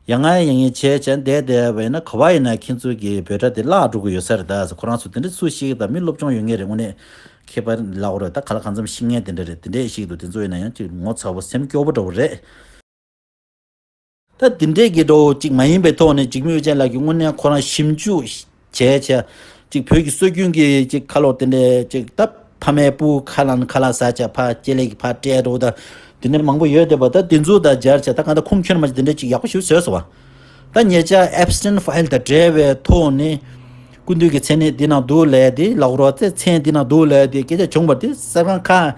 ཡང་ང་ཡང་ངས་བྱས་བྱས་བསྡད་བསྡད་པ་ཡིན་ན་ག་པར་ཡིན་ན་ཁྱེད་ཚོ་གི་འབོད་སྒྲ་དེ་བརླག་འགྲོ་གི་ཡོད་ས་རེད་ད་ཟེར། ཁོ་རང་ཚོ་དེ་འདྲ་སུ་ཞིག་དང་མི་སློབ་སྦྱོང་ཡོད་མཁན་རེད། དངོས་གནས་ མཁས་པ་ལབ་དགོས་རེད། ད་ག་ལ་གང་འཚམ་ཤེས་མཁན་དེ་འདྲ་རེད། དེ་འདྲས་ཤིག་འདུག་དེ་ཚོ་ཡིན་ན་ཡང་ཅིག་ངོ་ཚ་བོ་སེམས་སྐྱོ་བོ་འདྲ་བོ་རེད། ད་དེ་འདྲས་ཀྱི་འགྲོ་ཅིག་མ་ཡིན་པའི་ཐོག་ནས་འཇིགས་མེད་དབྱངས་ཅན་ལགས་ཀྱིས་དངོས་གནས་ཁོ་རང་ཞིབ་འཇུག་བྱས་བྱས་ཅིག་བོད་ཀྱི་སྲོལ་རྒྱུན་གྱི་ཅིག་ཁ་ལོ་དེ་འདྲས་ཅིག་ད་ཕ་མའི་སྤུ་ཁ་ལ་ཁ་ལག་ཟ་བྱས་ཕ་ལྕེ་ལེ་གི་ཕ་སྤྲད་འགྲོ་ད་དེ་འདྲས་མང་པོ་ཡོད་བསྡད་པ། ད་དེ་ཚོ་ད་སྦྱར་བྱས་ད་གང་ལྟར་ཁུངས་འཁྱོལ་མ་ཅིག་དེ་འདྲས་ཅིག་ཡག་པོ་ཞིག་བཟོས་སོང་བ། ད་ཉེ་ཆར་Epstein file དང་འབྲེལ་བའི་ཐོག་ནས་སྐུ་མདུན་གྱི་མཚན་གནས་འདི་ནང་འདུག་ལབ་དེ་ལག་རོགས་ཚེ་མཚན་འདི་ནང་འདུག་ལབ་དེ་སྐད་ཆ་བྱུང་བ་དེ་གསར་ཁང་ཁག་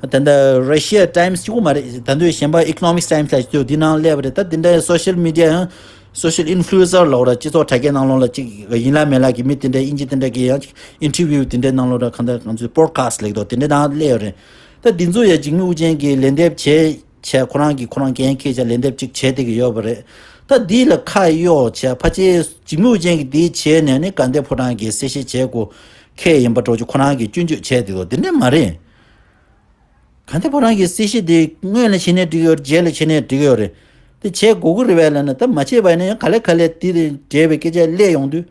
ད་ལྟ་Russia Times གཅིག་པོ་མ་རེད། ད་དུང་གཞན་པ་Economics Times ལ་ཅིག་འདི་ནང་སླེབས་པ་རེད། ད་འདི་འདྲའི་social media ཡང་social influencer ལབ་ར་སྤྱི་ཚོགས་དྲ་རྒྱའི་ནང་ལོགས་ལ་ཅིག་ཡིན་ལ་མེད་ལ་གི་མི་དེ་འདྲའི་དབྱིན་ཇི་དེ་འདྲ་གི་ཡང་interview དེ་འདྲའི་ནང་ལོགས་ར་གང་ལྟར་ང་ཚོའི་podcast ལེགས་དོ་དེ་འདྲའི་ནང་སླེབས་ཡོད་རེད། ད་འདི་ཚོ་ཡང་འཇིགས་མེད་དབྱངས་ཅན་གྱིས་ལན་འདེབས་བྱས་བྱས་ཁོ་རང་གིས་ཁོ་རང་འགན་འཁྱེར་བྱས་ལན་འདེབས་ཅིག་བྱས་བསྡད་ཀྱི་ཡོད་པ་རེད། ད་འདི་ལ་ཁ་གཡོགས་བྱས་ཕལ་ཆེར་འཇིགས་མེད་དབྱངས་ཅན་གྱིས་འདི་བྱས་ནས་ནི་དགའ་ལྡན་ཕོ་བྲང་གིས་གསལ་བཤད་བྱས་དགོས་ཁེལ་ཡིན་པ་འདྲ་ཅིག་ཁོ་རང་གིས་སྐྱོན་བརྗོད་བྱས་བསྡད་དོ་དེ་འདྲ་མ་རེད། ག་འདི་ཕོ་རང་གི་སྲིད་ཞི་དེ་སྔོན་ལ་བྱས་ནས་འགྲིག་ཡོད་རེད། རྗེས་ལ་བྱས་ནས་འགྲིག་ཡོད་རེད། དེ་བྱེད་དགོས་ཀྱི་རེད་པས་ལབ་ན་ད་མ་བྱས་པ་ཡིན་ན་ཡང་ག་ལེ་ག་ལེ་དེ་དེ་འདྲེས་པའི་སྐད་ཆ་སླེབས་ཡོང་དུས།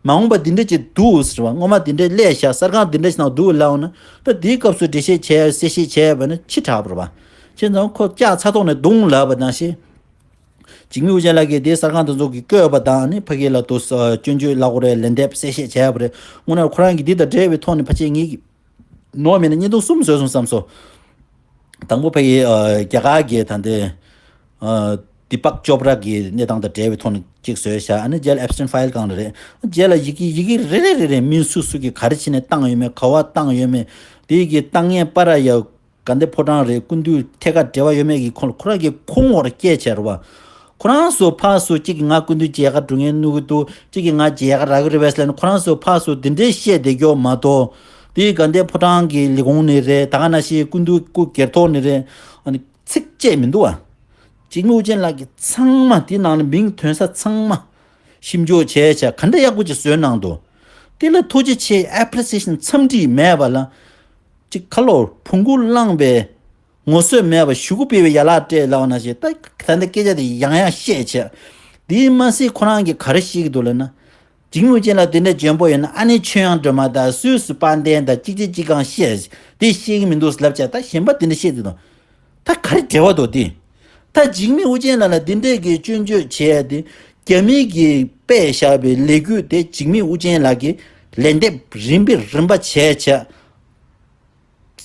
མ་འོངས་པ་འདི་འདྲ་ཅིག་འདུག་ཟེར་བ། སྔོན་མ་འདི་འདྲ་སླེབས་ཤག་གསར་ཁང་འདི་འདྲ་ཞིག་ནང་འདུག་ལབ་ན་ད་དེའི་སྐབས་སུ་འགྲེལ་བཤད་བྱས་གསལ་བཤད་བྱས་པ་ན་ཕྱི་དྲགས་པ་རེད་པ། བྱས་ཙང་ཁོ་ལྕགས་ཚ་ཐོག་ནས་རྡུང་ལབ་པ་ནང་བཞིན། འཇིགས་མེད་དབྱངས་ཅན་ལགས་ཀྱིས་དེ་གསར་ཁང་དེ་ཚོ་གིས་བཀོད་པ་དང་ནི་ཕ་གི་ལ་དུ་སྐྱོན་བརྗོད་ལབ་དགོས་རེད། ལན་འདེབས་གསལ་བཤད་བྱས་པ་རེད། དངོས་གནས་ཁོ་རང་གིས་འདི་དང་འབྲེལ་བའི་ཐོག་ནས་ཕལ་ཆེར་ངེད་ཀྱི་ནོར་མེད་ན་བརྙན་ཐུང་གསུམ་བཟོས་སོང་བསམ་སོང་། དང་པོ་ཕ་གི་ཨ་རྒྱ་གར་གྱི་ད་ལྟའི་ཨ་དི་པག་ཅོབ་ར་གི་གནས་སྟངས་དང་འབྲེལ་བའི་ཐོག་ནས་གཅིག་བཟོས་ཤག་ཨ་ནི་རྗེས་ལ་Epstein file སྒང་ལ་རེད། རྗེས་ལ་ཡི་གེ་ཡི་གེ་རེ་རེ་རེ་རེ་མིང་སུ་སུ་གིས་ག་རེ་བྱས་ནས་བཏང་ཡོད་མེད་ག་པར་བཏང་ཡོད་མེད་དེ་གི་བཏང་མཁན་པར་ཡ། དགའ་ལྡན་ཕོ་བྲང་རེད། སྐུ་མདུན་ཐད་ཀར་འབྲེལ་བ་ཡོད་མེད་ཀྱི་ཁོང་ཁོ་རང་གི་ཁུངས་འོག་ལ་སྐྱེལ་བྱས་རེད་པ། ཁོ་རང་ཚོ་ཕར་ཚུར་གཅིག་གིས་ང་སྐུ་མདུན་མཇལ་ཁ་འགྲོ་མཁན་བསྣུབ་ཀྱི་འདུག་གཅིག་གིས་ང་མཇལ་ཁ་རག་གི་རེད་པས་ལབ་ནས་ཁོ་རང་ཚོ་ཕར་ཚུར་འདི་འདྲའི་བཤད་བསྡད་རྒྱུ་མ་གཏོགས། དེའི་དགའ་ལྡན་ཕོ་བྲང་གི་ལས་ཁུངས་ནས་རེད། ད་ག་ནང་བཞིན་སྐུ་མདུན་སྐུ་སྒེར་ཐོག་ནས་རེད། ཨ་ནི་ཚིག་བཅད་མི་འདུག་པ། འཇིགས་མེད་དབྱངས་ཅན་ལགས་ཀྱིས་ཚང་མ་དེའི་ནང་ལ་མིང་ཐོན་ས་ཚང་མ་ཞིབ་འཇུག་བྱས་བྱས་ག་འདྲ་ཡག་པོ་ཅིག་བཟོས་གནང་འདུག་དེ་ལ་ཐུགས་རྗེ་ཆེ། appreciation འཚམས་འདྲི་མེད་པ་ལ། ཅིག་ཁ་ལོ་བོང་གུ་བླངས་པའི་ངོ་སོས་མེད་པ་གཞུ་གུ་ཕུད་པའི་ཡན་ལག་སྤྲད་ལབ་པ་ནང་བཞིན་ད་ད་ལྟ་སྐད་ཆ་དེ་ཡང་ཡང་བཤད་བྱས། དེའི་མ་ཟད་ཁོ་རང་གིས་ག་རེ་བཤད་ཀྱི་འདུག་ལབ་ན། འཇིགས་མེད་དབྱངས་ཅན་ལགས་དེ་འདྲ་འཇོན་པོ་ཡོད་ན་ཨ་ནེ་ཆོས་དབྱངས་སྒྲོལ་མ་དང་སུད་སི་དཔལ་ལྡན་དང་གཅིག་རྗེས་གཅིག་གང་བཤད་དེ་བཤད་ཀྱི་མི་འདུག་ལབ་བྱས་ད་གཞན་པ་དེ་འདྲ་བཤད་ཀྱི་འདུག་ད་ག་རེ་འབྲེལ་བ་འདུག་དེ། ད་འཇིགས་མེད་དབྱངས་ཅན་ལགས་ལ་འདི་འདྲས་ཀྱི་སྐྱོན་བརྗོད་བྱས་ཏེ་རྒྱ་མི་གིས་སྤེལ་བཞག་པའི་ལས་འགུལ་དེ་འཇིགས་མེད་དབྱངས་ཅན་ལགས་ཀྱིས་ལན་འདེབས་རིམ་པས་རིམ་པ་བྱས་བྱས་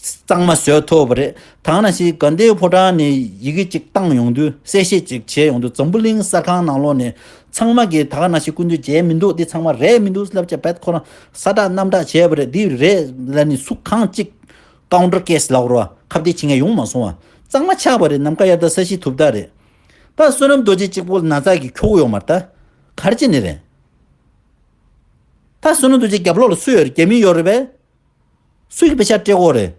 གཙང་མ་བཟོས་ཐུབ་པ་རེད། ད་ག་ནང་བཞིན་དགའ་ལྡན་ཕོ་བྲང་ནས་ཡི་གེ་གཅིག་བཏང་ཡོང་དུས་གསལ་བཤད་ཅིག་བྱས་ཡོང་དུས་འཛམ་བུ་གླིང་གསར་ཁང་ནང་ལོགས་ནས་ཚང་མ་གིས་ད་ག་ནང་བཞིན་སྐུ་མདུན་མཇལ་མི་འདུག་འདི་ཚང་མ་རེད་མི་འདུག་ལབ་བྱས་བེད་ཁོ་རང་ས་བསྒྲགས་གནམ་བསྒྲགས་བྱས་པ་རེད། འདི་རེད་ལབ་ནས་སུ་གང་གཅིག counter case ལབ་རོགས་ཁ་གཏད་བྱེད་མཁན་ཡོང་མ་སོང་བ། གཙང་མ་ཆགས་པ་རེད། ནམ་མཁའ་དབྱར་ཟླ་ས་གཞི་དུབ་ད་རེད། ད་བསོད་ནམས་རྡོ་རྗེ་གཅིག་པོ་ན་ཚ་གིས་འཁྱོག་གི་ཡོད་མ་རེད། ད་ག་རེ་བྱས་ནས་རེད། ད་བསོད་ནམས་རྡོ་རྗེ་རྒྱབ་ལོགས་ལ་སུ་ཡོད་རེད། རྒྱ་མི་ཡོད་རེད་པས། སུ་གིས་དཔེ་ཆ་སྤྲད་ཀྱི་ཡོད་རེད།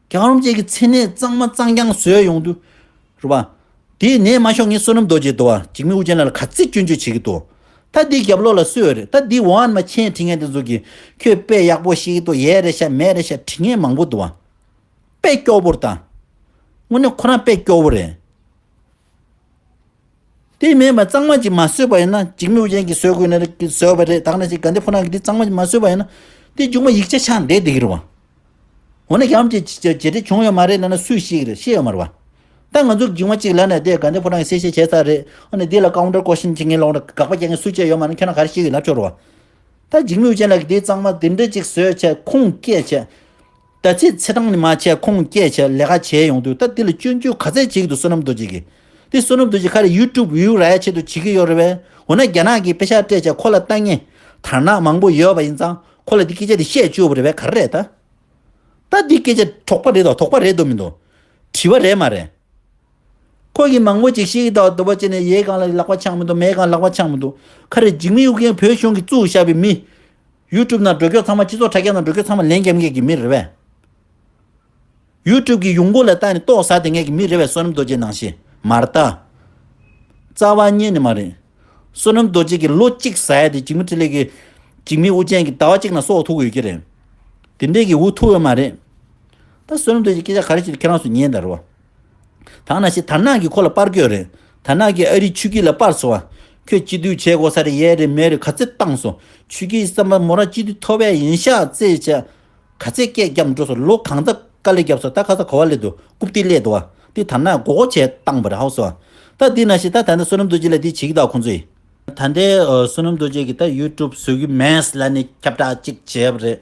རྒྱལ་བ་རིན་པོ་ཆེ་གི་མཚན་གནས་གཙང་མ་གཙང་རྐྱང་བཟོས་ཡོང་དུས། རེད་པ། དེ་ནས་མ་ཤོག་ངས་བསོད་ནམས་རྡོ་རྗེ་འདུག་པ། འཇིགས་མེད་དབྱངས་ཅན་ལགས་ལ་ག་ཚོད་སྐྱོན་བརྗོད་བྱེད་ཀྱི་འདུག་ད་འདི་རྒྱབ་ལོགས་ལ་སུ་ཡོད་རེད། ད་འདི་ཝང་མ་མཆན་བྲིས་མཁན་དེ་ཚོ་གིས་ཁྱོད་དཔེ་ཡག་པོ་ཤེས་ཀྱི་འདུག་ཡས་རེད་ཤག་མེད་རེད་ཤག་བྲིས་མཁན་མང་པོ་འདུག་པ། དཔེ་སྐྱོ་པོ་རེད་ད། དངོས་གནས་ཁོ་རང་དཔེ་སྐྱོ་པོ་རེད། དེ་མིན་པ་གཙང་མ་ཅིག་མ་བཟོས་པ་ཡིན་ན། འཇིགས་མེད་དབྱངས་ཅན་གྱིས་བཟོ་དགོས་ན་བཟོས་པ་རེད། ད་ག་ནང་བཞིན་དགའ་ལྡན་ཕོ་བྲང་གིས་འདི་གཙང་མ་ཅིག་མ་བཟོས་པ་ཡིན་ན། དེ་མཇུག་མ་ཡིག་ཆ་ཆགས་བསྡད་བསྡད་ཀྱི་རེད་པ། འོ་ན་རྒྱལ་བ་རིན་པོ་ཆེ་མཇལ་འཕྲད་བྱུང་ཡོད་མ་རེད་ལབ་ན་སུས་ཤེས་ཀྱི་རེད། ཤེས་ཡོད་མ་རེད་པ། ད་ང་ཚོ་མཇུག་མ་ཅིག་ལབ་ན་དེ་དགའ་ལྡན་ཕོ་བྲང་གིས་གསལ་བཤད་བྱས་ཚར་རེད། འོ་ན་འདི་ལ་counter question བྱེད་མཁན་ལོག་ན་དགག་པ་རྒྱག་མཁན་སུ་བྱས་ཡོད་མ་རེད། ཁྱོད་རང་ག་རེ་ཤེས་ཀྱི་ལབ་ཆོག་རེད་པ། ད་འཇིགས་མེད་དབྱངས་ཅན་ལགས་ཀྱིས་དེ་གཙང་མ་དེ་འདྲ་ཅིག་བཟོས་བྱས་ཁུངས་སྐྱེལ་བྱས། ད་ཚིག་ཚེ་ཐང་ནས་མར་བྱས་ཁུངས་སྐྱེལ་བྱས་ལས་ཀ་བྱས་ཡོང་དུས། ད་འདི་ལ་སྐྱོན་བརྗོད་ག་ཚད་བྱེད་ཀྱི་འདུག་བསོད་ནམས་རྡོ་རྗེ་གིས། དེ་བསོད་ནམས་རྡོ་རྗེ་ག་རེ་YouTube view རག་ཡ་ཆེད་དུ་བྱེད་ཀྱི་ཡོད་རེད་པས། འོ་ན་རྒྱ་ནག་གིས་པེ་ཤག་སྤྲད་བྱས་ཁོ་ལ་ལྟ་མཁན་དར་ནག་མང་པོ་ཡོད་པ་ཡིན་ཙང་ཁོ་ལ་འདི་སྐད་ཆ་དེ་བཤད་བཅུག་པ་རེད་པས། ག་རེ་རེད་ད། ད་འདི་སྐད་ཆ་དོགས་པ་རེད་དོ། དོགས་པ་རེད་དོ་མི་འདུག་དྲི་བ་རེད་མ་རེད། ཁོ་གིས་མང་པོ་ཅིག་ཤེས་ཀྱི་འདུག་འདུག་པ་བྱས་ནས་ཡའི་སྒང་ལ་ལག་པ་འཆང་མི་འདུག་མའི་སྒང་ལག་པ་འཆང་མི་འདུག་ག་རེ་འཇིགས་མེད་དབྱངས་ཅན་བོད་གཞུང་གིས་བཙུགས་བཞག་པའི་མི། YouTube ནང་འགྲོ་རྒྱུ་ཚང་མ་སྤྱི་ཚོགས་དྲ་རྒྱ་ནང་འགྲོ་རྒྱུ་ཚང་མ་ལན་རྒྱབ་མཁན་གྱི་མི་རེད་པས། YouTube གི་ཡོང་སྒོ་ལ་བལྟས་ནས་ལྟོགས་ཟ་བསྡད་མཁན་གྱི་མི་རེད་པས། བསོད་ནམས་རྡོ་རྗེ་ནང་བཞིན་མ་རེད་ད། རྩ་བ་ཉིད་ནས་མ་རེད། བསོད་ནམས་རྡོ་རྗེ་གིས་ལོ་གཅིག་ཟ་ཡ་དེ་འཇིགས་མེད་འཕྲིན་ལས་ཀྱིས། འཇིགས་མེད་དབྱངས་ཅན་གྱིས་ཟླ་བ་གཅིག་ནང་གསོག་ཐུབ་ཀྱི་ཡོད་ཀྱི་རེད། དེ་འདྲས་ཀྱི་འུ་ཐུག་ཡོད་མ་རེད། ད་བསོད་ནམས་རྡོ་རྗེ་སྐད་ཆ་ག་རེ་བྱས་ནས་ཁྱེད་རང་ཚོ་ཉན་དང་རེད་པ། ད་ག་ནང་བཞིན་དར་ནག་གིས་ཁོ་ལ་པར་བསྐྱོན་རེད། དར་ནག་གིས་ཨ་རིའི་ཆོས་སྐྱིད་ལ་པར་བཟོ་བ། ཁྱོད་སྤྱི་འཐུས་བྱེད་དགོས་ས་རེད། ཡས་རེད་མེད་རེད་ག་ཚོད་བཏང་སོང་། ཆོས་སྐྱིད་བསམ་པ་མོ་རང་སྤྱི་འཐུས་ཐོབ་པ་ཡིན་ཤག་བརྩིས་བྱས། ག་ཚད་སྐད་རྒྱབ་འགྲོ་སོང་། ལོ་གང་ཙམ་དཀའ་ལས་རྒྱབ་སོང་། ད་ཁ་ས་ག་བ་སླེབས་འདུག་རྐུབ་སྟེགས་སླེབས་འདུག་བ། འདི་ད་ནས་མགོ་སྐོར་བྱས་བཏང་པ་རེད། ཧའོ་སོ། ད་འདི་ན་ཞིག་ད་ད་ནས་བསོད་ནམས་རྡོ་རྗེ་ལ་འདི་བྱེད་ཀྱི་འདུག་ཁོང་ཚོས། ད་ལྟའི་ཨ་བསོད་ནམས་རྡོ་རྗེ་གིས་ད་ཡུ་ཊུབ་བཟོ་གི་མེད་ལབ་ནས་ཁྱབ་བསྒྲགས་གཅིག་བྱས་པ་རེད།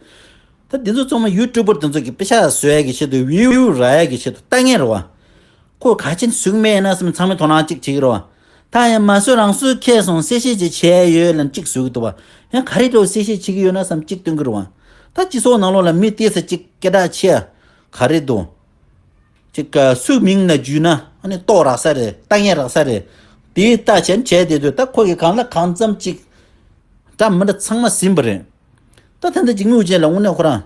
ད་འདི་ཚོ་ཚང་མ་ཡུ་ཊུབ་པར་འདི་ཚོ་གི་པེ་ཤ་བཟོ་ཡ་གི་ཆེད་དུ། བིའུ་རག་ཡ་གི་ཆེད་དུ་ལྟ་མཁན་རེད་བ། ཁོ་ག་ཅིན་བཟོ་གི་མེད་ན་བསམ། ཚང་མས་དོ་སྣང་གཅིག་བྱེད་ཀྱི་རེད་བ། ད་ཡང་མ་བཟོས་རང་བཟོས་ཁེལ་སོང་། གསལ་བཤད་ཅིག་བྱས་ཡོད་ལབ་གཅིག་བཟོ་གི་འདུག་བ། ཡང་ག་རེ་འདྲ་བོ་གསལ་བཤད་བྱེད་ཀྱི་ཡོད་ན་བསམ་གཅིག་སྟོན་གྱི་རེད་བ། ད་སྤྱི་ཚོགས་ནང་ལོགས་ལ་མི་ཏོག་ཙམ་གཅིག་སྐད་གྲགས་ཆེ་ཡ་ག་རེ་འདུག་ཅིག་ག་སུའི་མིང་ན་བརྗོད་ན་ཨ་ནི་ལྟོགས་རག་ས་རེད། ལྟ་ངན་རག་ས་རེད། དེའི་ལྟ་བྱས་བྱས་བསྡད་དུས། ད་ཁོ་གིས་གང་ལ་གང་འཚམ་ཅིག་འདྲ་མི་འདྲ་ཚང་མ་ཟིན་པ་རེད། ད་ད་ལྟ་འཇིགས་མེད་དབུ་ཅན་ལ་དངོས་གནས་ཁོ་རང་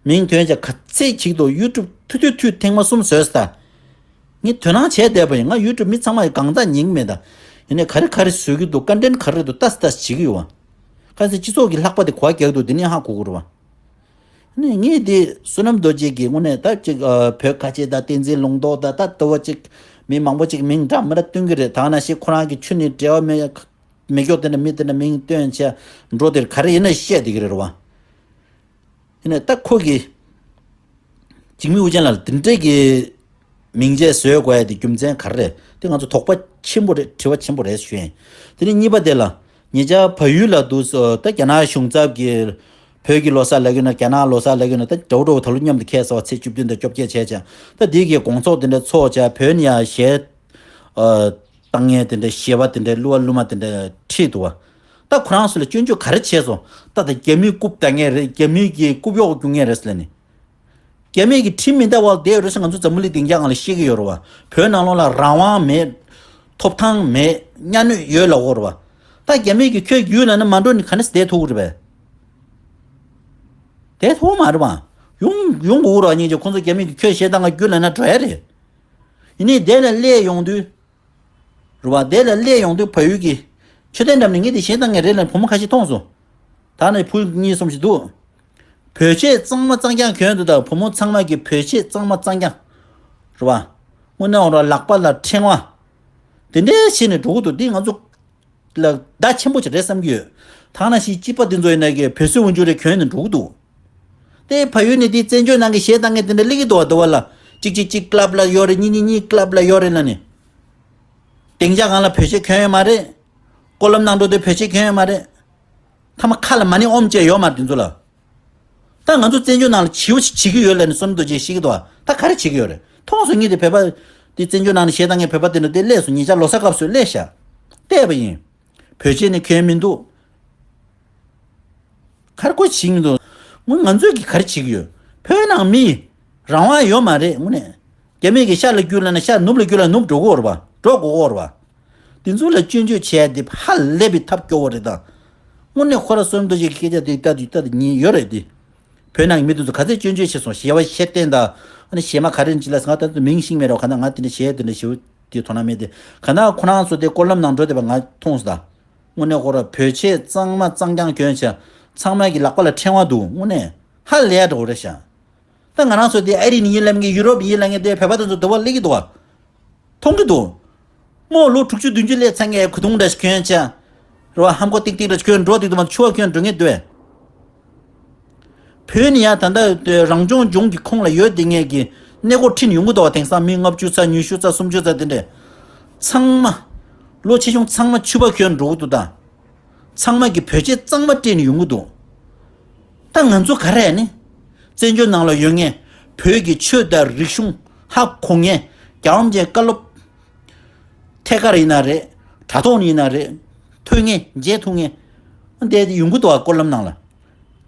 མིང་ཐོན་ཆ་ག་ཚད་ཅིག་འདུག་ཡུ་ཊུབ་ཐུ་ཐུ་ཐུ་ཐེངས་མ་གསུམ་བཟོས་ས། ད་ངས་དོ་སྣང་བྱས་བསྡད་པ་ཡིན། ང་ཡུ་ཊུབ་མི་ཚང་མ་ཡི་གང་ཟག་ཉན་གི་མེད་ད། ཡིན་ནའི་ག་རེ་ག་རེ་བཟོ་གི་འདུག་ཀོན་ཊེན་ག་རེ་འདུག་ལྟ་ས་ལྟ་ས་བྱེད་ཀྱི་ཡོད་བ། ག་ཚོད་སྤྱི་ཚོགས་ཀྱི་ལྷག་པ་དེ་གོ་བ་རྒྱག་འདུག་དེ་ནས་ཧ་གོ་གི་རེད་བ། ནས་ངས་དེ་བསོད་ནམས་རྡོ་རྗེ་གིས་དངོས་གནས་ད་ཅིག་ཨ་བོད་ཁ་ཆེ་དང་བསྟན་འཛིན་ལུང་རྟོགས་དང་ད་ལྟ་བ་ཅིག་མི་མང་པོ་ཅིག་མིང་འདྲ་མི་འདྲ་བཏོན་གི་རེད། ད་ནང་བཞིན་ཁོ་རང་གི་ཆོས་ནི་འབྲེལ་བ་མེད་མེད་སྐྱོ་དེ་འདྲ་མི་དེ་འདྲ་མིང་བཏོན་བྱས་འགྲོ་དེར་ག་རེ་ཡིན་ན་བཤད་བསྡད་ཀྱི་རེད་བ། ཡིན་ནས་ད་ཁོ་གིས་འཇིགས་མེད་དབུ་ཅན་ལ་དེ་འདྲས་ཀྱི་མིང་ཆད་བཟོས་དགོས་ཡ་དེ་རྒྱུ་མཚན་ག་རེ་རེད། དེ་ང་ཚོ་དོགས་པ་ཆེན་པོ་རེད། དྲི་བ་ཆེན་པོ་རེད་ཞུ་ཡིན། དེ་ནས་གཉིས་པ་དེ་ལ་ཉེ་ཆར་བལ་ཡུལ་ལ་འདུག་སེ་ད་རྒྱ་ནག་གཞུང་ཚབ་ཀྱིས་བོད་ཀྱི་ལོ་གསར་ལབ་ཀྱི་ན་རྒྱ་ནག་ལོ་གསར་ལབ་ཀྱི་ན་ད་འདྲ་བོ་འདྲ་བོ་ད་ལོ་མཉམ་དུ་ཁེལ་ས་བ་ཚེས་བཅུ་བདུན་དང་བཅོ་བརྒྱད་བྱས་བྱས་ད་དེ་གའི་དགོང་ཚོགས་དེ་འདྲ་ཚོགས་བྱས་བོད་ནས་ཡ་གཞས་ཨ་བཏང་མཁན་དེ་འདྲ་གཞས་པ་དེ་འདྲ་གླུ་བ་གླུ་མ་དེ་འདྲ་ཁྲིད་འདུག་བ། ད་ཁོ་རང་ཚོ་ལ་སྐྱོན་བརྗོད་ག་རེ་བྱས་སོང་། ད་ད་རྒྱ་མིས་རྐུབ་བཏང་མཁན་རེད། རྒྱ་མིས་ཀྱིས་རྐུབ་གཡོག་རྒྱུག་མཁན་རེད་ཟེར་ལབ་ནས། རྒྱ་མིས་ཀྱིས་ཁྲིམས་མི་འདའ་བར་བསྡད་ཡོད་རེད་ཟེར་ང་ཚོ་འཛམ་བུ་གླིང་སྡིངས་ཆ་སྒང་ལ་བཤད་ཀྱི་ཡོད་རེད་བ། བོད་ནང་ལོགས་ལ་རང་དབང་མེད། ཐོབ་ཐང་མེད། གཉའ་གནོན་ཡོད་ལབ་ཀྱི་ཡོད་རེད་བ། ད་རྒྱ་མིས་ཀྱིས་ཁྱོད་རྒྱུགས་ལབ་ན་མ་འགྲོ་ནི་ག་ནས་བསྡད་ཐུབ་ཀྱི་རེད་པས། བསྡད་ཐུབ་མ་རེད་བ། ཡོང་ཡོང་དགོས་རེད་བ། སྙིང་རྗེ། ཁོང་ཚོ་རྒྱ་མིས་ཀྱིས་ཁྱོད་གཞས་བཏང་ག་རྒྱུགས་ལབ་ན་འགྲོ་ཡ་རེད། ཡིན་ནའི་དེ་ལ་སླེབས་ཡོང་དུས། རེད་བ། དེ་ལ་སླེབས་ཡོང་དུས་བལ་ཡུལ་གྱི་མཆོད་རྟེན་འགྲམ་ནས་ངས་དེ་གཞས་བཏང་མཁན་རེད་ལབ་བུ་མོ་ཁ་ཤས་མཐོང་སོང་། ད་ནི་བུ་གཉིས་གསུམ་ཞིག་འདུག་བོད་ཆས་གཙང་མ་གཙང་རྐྱང་གྱོན་འདུག་ད་བུ་མོ་ཚང་མ་གིས་བོད་ཆས་གཙང་མ་གཙང་རྐྱང་། རེད་བ། དངོས་གནས་འོང་ར་ལག་པ་ལ་ཕྲེང་བ། དེ་འདྲའི་བྱས་ནས་འགྲོ་གི་འདུག་འདི་ང་ཚོ་ལ་བརྡ་ཆེན་པོ་ཞིག་རེད་བསམ་གྱི་ཡོད། ཐ་ན་ཞིག་སྐྱིད་པ་འདི་ཚོ་ཡིན་ན་གི་བོད་ཟས་འོན་ཆུ་རེ་གྱོན་ནས་འགྲོ་གི་འདུག་དེ་བལ་ཡུལ་ནས་དེ་བཙན་བྱོལ་ནང་གི་གཞས་བཏང་མཁན་དེ་འདྲ་སླེབས་ཀྱི་འདུག་བ། འདི་བ་ལ་གཅིག་གཅིག་གཅིག་ཀླབ་ལ་ཡོད་རེད། གཉིས་གཉིས་གཉིས་ཀླབ་ལ་ཡོད་རེད་ལ་ནི། སྡིངས་ཆ་སྒང་ལ་བོད་ཆས་གྱོན་ཡོད་མ་རེད། སྐོར་ལམ་ནང་འགྲོ་དུས་བོད་ཆས་གྱོན་ཡོད་མ་རེད། ཐ་མ་ཁ་ལ་མ་ཎི་ཨོམ་བཅས་ཡོད་མ་རེད་དེ་ཚོ་ལ། ད་ང་ཚོ་བཙན་བྱོལ་ནང་ལ་བྱིའུ་ཞིག་བྱེད་ཀྱི་ཡོད་ལ་ནི་བསོད་ནམས་རྡོ་རྗེ་ཤེས་ཀྱི་འདུག་ད་ག་རེ་བྱེད་ཀྱི་ཡོད་རེད། མཐོང་སོང་། ངས་དེ་བོད་པ་དེ་བཙན་བྱོལ་ནང་ནས་གཞས་བཏང་མཁན་བོད་པ་དེ་འདྲ་དེ་སླེབས་སོང་། ཉེ་ཆར་ལོ་གསར་སྐབས་སུ་སླེབས་ཤག་བལྟས་པ་ཡིན། བོད་ཆས་ནི་གྱོན་མི་འདུག་གར་སྐོར་བྱེད་མི་འདུག་ང་ང་ཚོས་ཀྱིས་ག་རེ་བྱེད་ཀྱི་ཡོད། བོད་ནང་མི་རང་དབང་ཡོད་མ་རེད་དངོས་གནས། རྒྱ་མིས་ཀྱིས་ཤར་ལ་རྒྱུགས་ལབ་ན་ཤར། ནུབ་ལ་རྒྱུགས་ལབ་ན་ནུབ་འགྲོ་གི་ཡོད་རེད་པ། འགྲོ་དགོས་ཀྱི་ཡོད་རེད་པ། དེ་ཚོ་ལ་སྐྱོན་བརྗོད་བྱས་ཏེ་ཧ་ལས་པའི་ཐབས་སྐྱོ་བོ་རེད་ད། དངོས་གནས་ཁོ་ར་བསོད་ནམས་རྡོ་རྗེ་གི་སྐད་ཆ་དེ་ལྟ་དུས་ལྟ་དུས་ཉན་ཡོད་རེད་དེ། བོད་ནང་གི་མི་དེ་ཚོ་ག་ཚད་སྐྱོན་བརྗོད་བྱས་སོང་། གཞས་པ་ཤེར་བསྟན་དང་ཨ་ནི་གཞས་མ་ག་རེ་ཅི་ལ་ང་ད་ཚོ་མིང་ཤེས་མེད་རོགས། ག་ན་ང་དེ་འདྲ་གཞས་དེ་འདྲ་ཞེ་པོ་དེ་དོ་སྣང་མེད་དེ། ག་ན་ཁོ་རང་ཚོ་དེ་སྐོར་ལམ་ནང་འགྲོ་བསྡད་པ་ང་མཐོང་སོང་ད། དངོས་གནས་ཁོ་ར་བོད་ཆས་གཙང་མ་གཙང་རྐྱང་གྱོན་བྱས་ཚང་མ་གི་ལག་པ་ལ་ཕྲེང་བ་འདུག་དངོས་གནས་ཧ་ལས་འགྲོ་རེད་ཤག་ད་ང་རང་ཚོ་དེ་ཨ་རི་ནས་ཡིན་ལབ་མཁན། ཡུ་རོབ་ཡིན་ལབ་མཁན་དེ་བོད་པ་དེ་ཚོ་འདི་བ་སླེབས་ཀྱི་འདུག་བ། མཐོང་གི་འདུག་མོ་ལོ་དྲུག་ཅུ་བདུན་ཅུ་སླེབས་ཚར་མཁན་གོས་ཐུང་འདྲ་ཞིག་གྱོན་བྱས། རེད་བ། ཧམ་གོ་ཏིག་ཏིག་འདྲ་ཞིག་གྱོན་འགྲོ་དེ་འདུག་མ། ཕྱུ་པ་གྱོན་འགྲོ་མཁན་འདུག་བས། བོད་ནས་ཡང་ད་ལྟ་རང་སྐྱོང་ལྗོངས་ཀྱི་ཁོངས་ལ་ཡོད་བསྡད་མཁན་གྱི་གནས་སྐོར་ཁྲིད་ནས་ཡོང་གི་འདུག་བ། དེང་སང་མི་ལྔ་བཅུ་ཙམ་ཉི་ཤུ་ཙམ་སུམ་ཅུ་ཙམ་དེ་འདྲས། ཚང་མ་ལོ་ཆེ་ཆུང་ཚང་མ་ཕྱུ་པ་གྱོན་འགྲོ་གི་འདུག་ད། ཚང་མ་གིས་བོད་ཆས་གཙང་མ་སྤྲས་ནས་ཡོང་གི་འདུག་ད་ང་ཚོ་ག་རེ་ནི། བཙན་བྱོལ་ནང་ལ་ཡོད་མཁན་བོད་ཀྱི་ཆོས་དང་རིག་གཞུང་ཧ་གོ་མཁན་རྒྱལ་བ་རིན་པོ་ཆེའི་བཀའ་སློབ་ཐད་ཀར་ཡིན་ན་རེད། དྲ་ཐོག་ནས་ཡིན་ན་རེད། ཐོས་མཁན་མཇལ་ཐུབ་མཁན་དེ་ཡོང་གི་འདུག་བ། སྐོར་ལམ་ནང་ལ།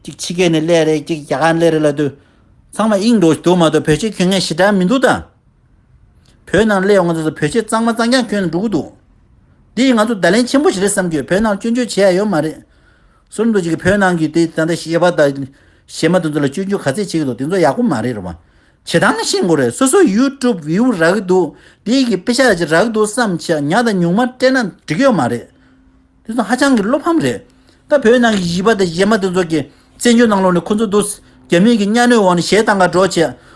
གཅིག་ཕྱི་རྒྱལ་ནས་སླེབས་རེད། གཅིག་རྒྱ་གར་ནས་སླེབས་རེད་ལབ་དུས་ཚང་མ་དབྱིངས་འགྲོ་ཞིག་འདུག་མ་གཏོགས་བོད་ཆས་གྱོན་མཁན་ཞེ་དྲག་མི་འདུག་ད། བོད་ནང་སླེབས་ཡོང་ང་ཚོ་བོད་ཆས་གཙང་མ་གཙང་རྐྱང་གྱོན་ནས་འགྲོ་གི་འདུག་འདི་ང་ཚོ་བརྡ་ལན་ཆེན་པོ་ཞིག་རེད་བསམ་གྱི་ཡོད། བོད་ནང་སྐྱོན་བརྗོད་བྱེད་ཡ་ཡོད་མ་རེད། བསོད་ནམས་རྡོ་རྗེ་གིས་བོད་ནང་གི་དེ་ད་ལྟ་གཞས་པ་དང་གཞས་མ་དེ་ཚོ་ལ་སྐྱོན་བརྗོད་ག་ཚད་བྱེད་ཀྱི་འདུག་དེ་ཚོ་ཡག་པོ་མ་རེད། རེད་བ། བྱེད་སྟངས་ཤེས་དགོས་རེད། སོ་སོ་ཡུ་ཊུབ་བིའུ་རག་གི་འདུག་དེ་གི་པེ་ཤ་ཅིག་རག་གི་འདུག་བསམ་བྱས་ཉ་དང་ཉུང་མ་སྤྲད་ན་འགྲིག་གི་ཡོད་མ་རེད། དེ་ཚོ་ཧ་ཅང་གི་བློ་ཕམ་རེད། ད་བོད་ནང་གི་གཞས་པ་དང་གཞས་མ་དེ་ཚོ་གིས་བཙན་བྱོལ་ནང་ལོགས་ནས་ཁོ་ཚོ་འདུག་རྒྱ་མི་གི་གཉའ་གནོན་འོག་ནས་གཞས་བཏང་ག་འགྲོ་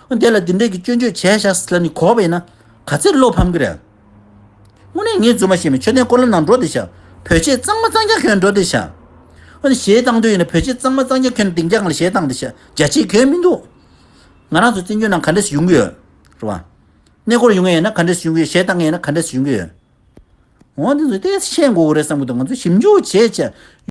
བྱས། དེ་ལ་འདི་འདྲས་ཀྱི་སྐྱོན་བརྗོད་བྱས་ཤག་ཟེར་ལབ་ནས་གོ་བ་ཡིན་ན་ག་ཚད་བློ་ཕམ་གི་རེད། དངོས་གནས་ངས་རྫུན་མ་བཤད་མིན། མཆོད་རྟེན་སྐོར་ལམ་ནང་འགྲོ་བསྡད་ཤག་བོད་ཆས་གཙང་མ་གཙང་རྐྱང་གྱོན་འགྲོ་བསྡད་ཤག་ཨ་ནི་གཞས་བཏང་འདོད་ཡིན་ན་བོད་ཆས་གཙང་མ་གཙང་རྐྱང་གྱོན་ནས་སྡིངས་ཆ་སྒང་ལ་གཞས་བཏང་དེ་བྱས་རྒྱ་ཆེ་གོ་མི་འདུག་ང་རང་ཚོ་བཙན་བྱོལ་ནང་ག་འདྲས་སེ་ཡོང་གི་ཡོད་རེད་བ། གནས་སྐོར་ཡོང་ཡ་ཡིན་ན་ག་འདྲས་སེ་ཡོང་གི་ཡོད། གཞས་བཏང་ཡ་ཡིན་ན་ག་འདྲས་སེ་ཡོང་གི་ཡོད། འོ་འདི་ཚོ་ཏོག་ཙམ་ཤེས་དགོས་ཀྱི་རེད་བསམ་གྱི་འདུག་ང་ཚོས་ཞིབ་འཇུག་བྱས་བྱས།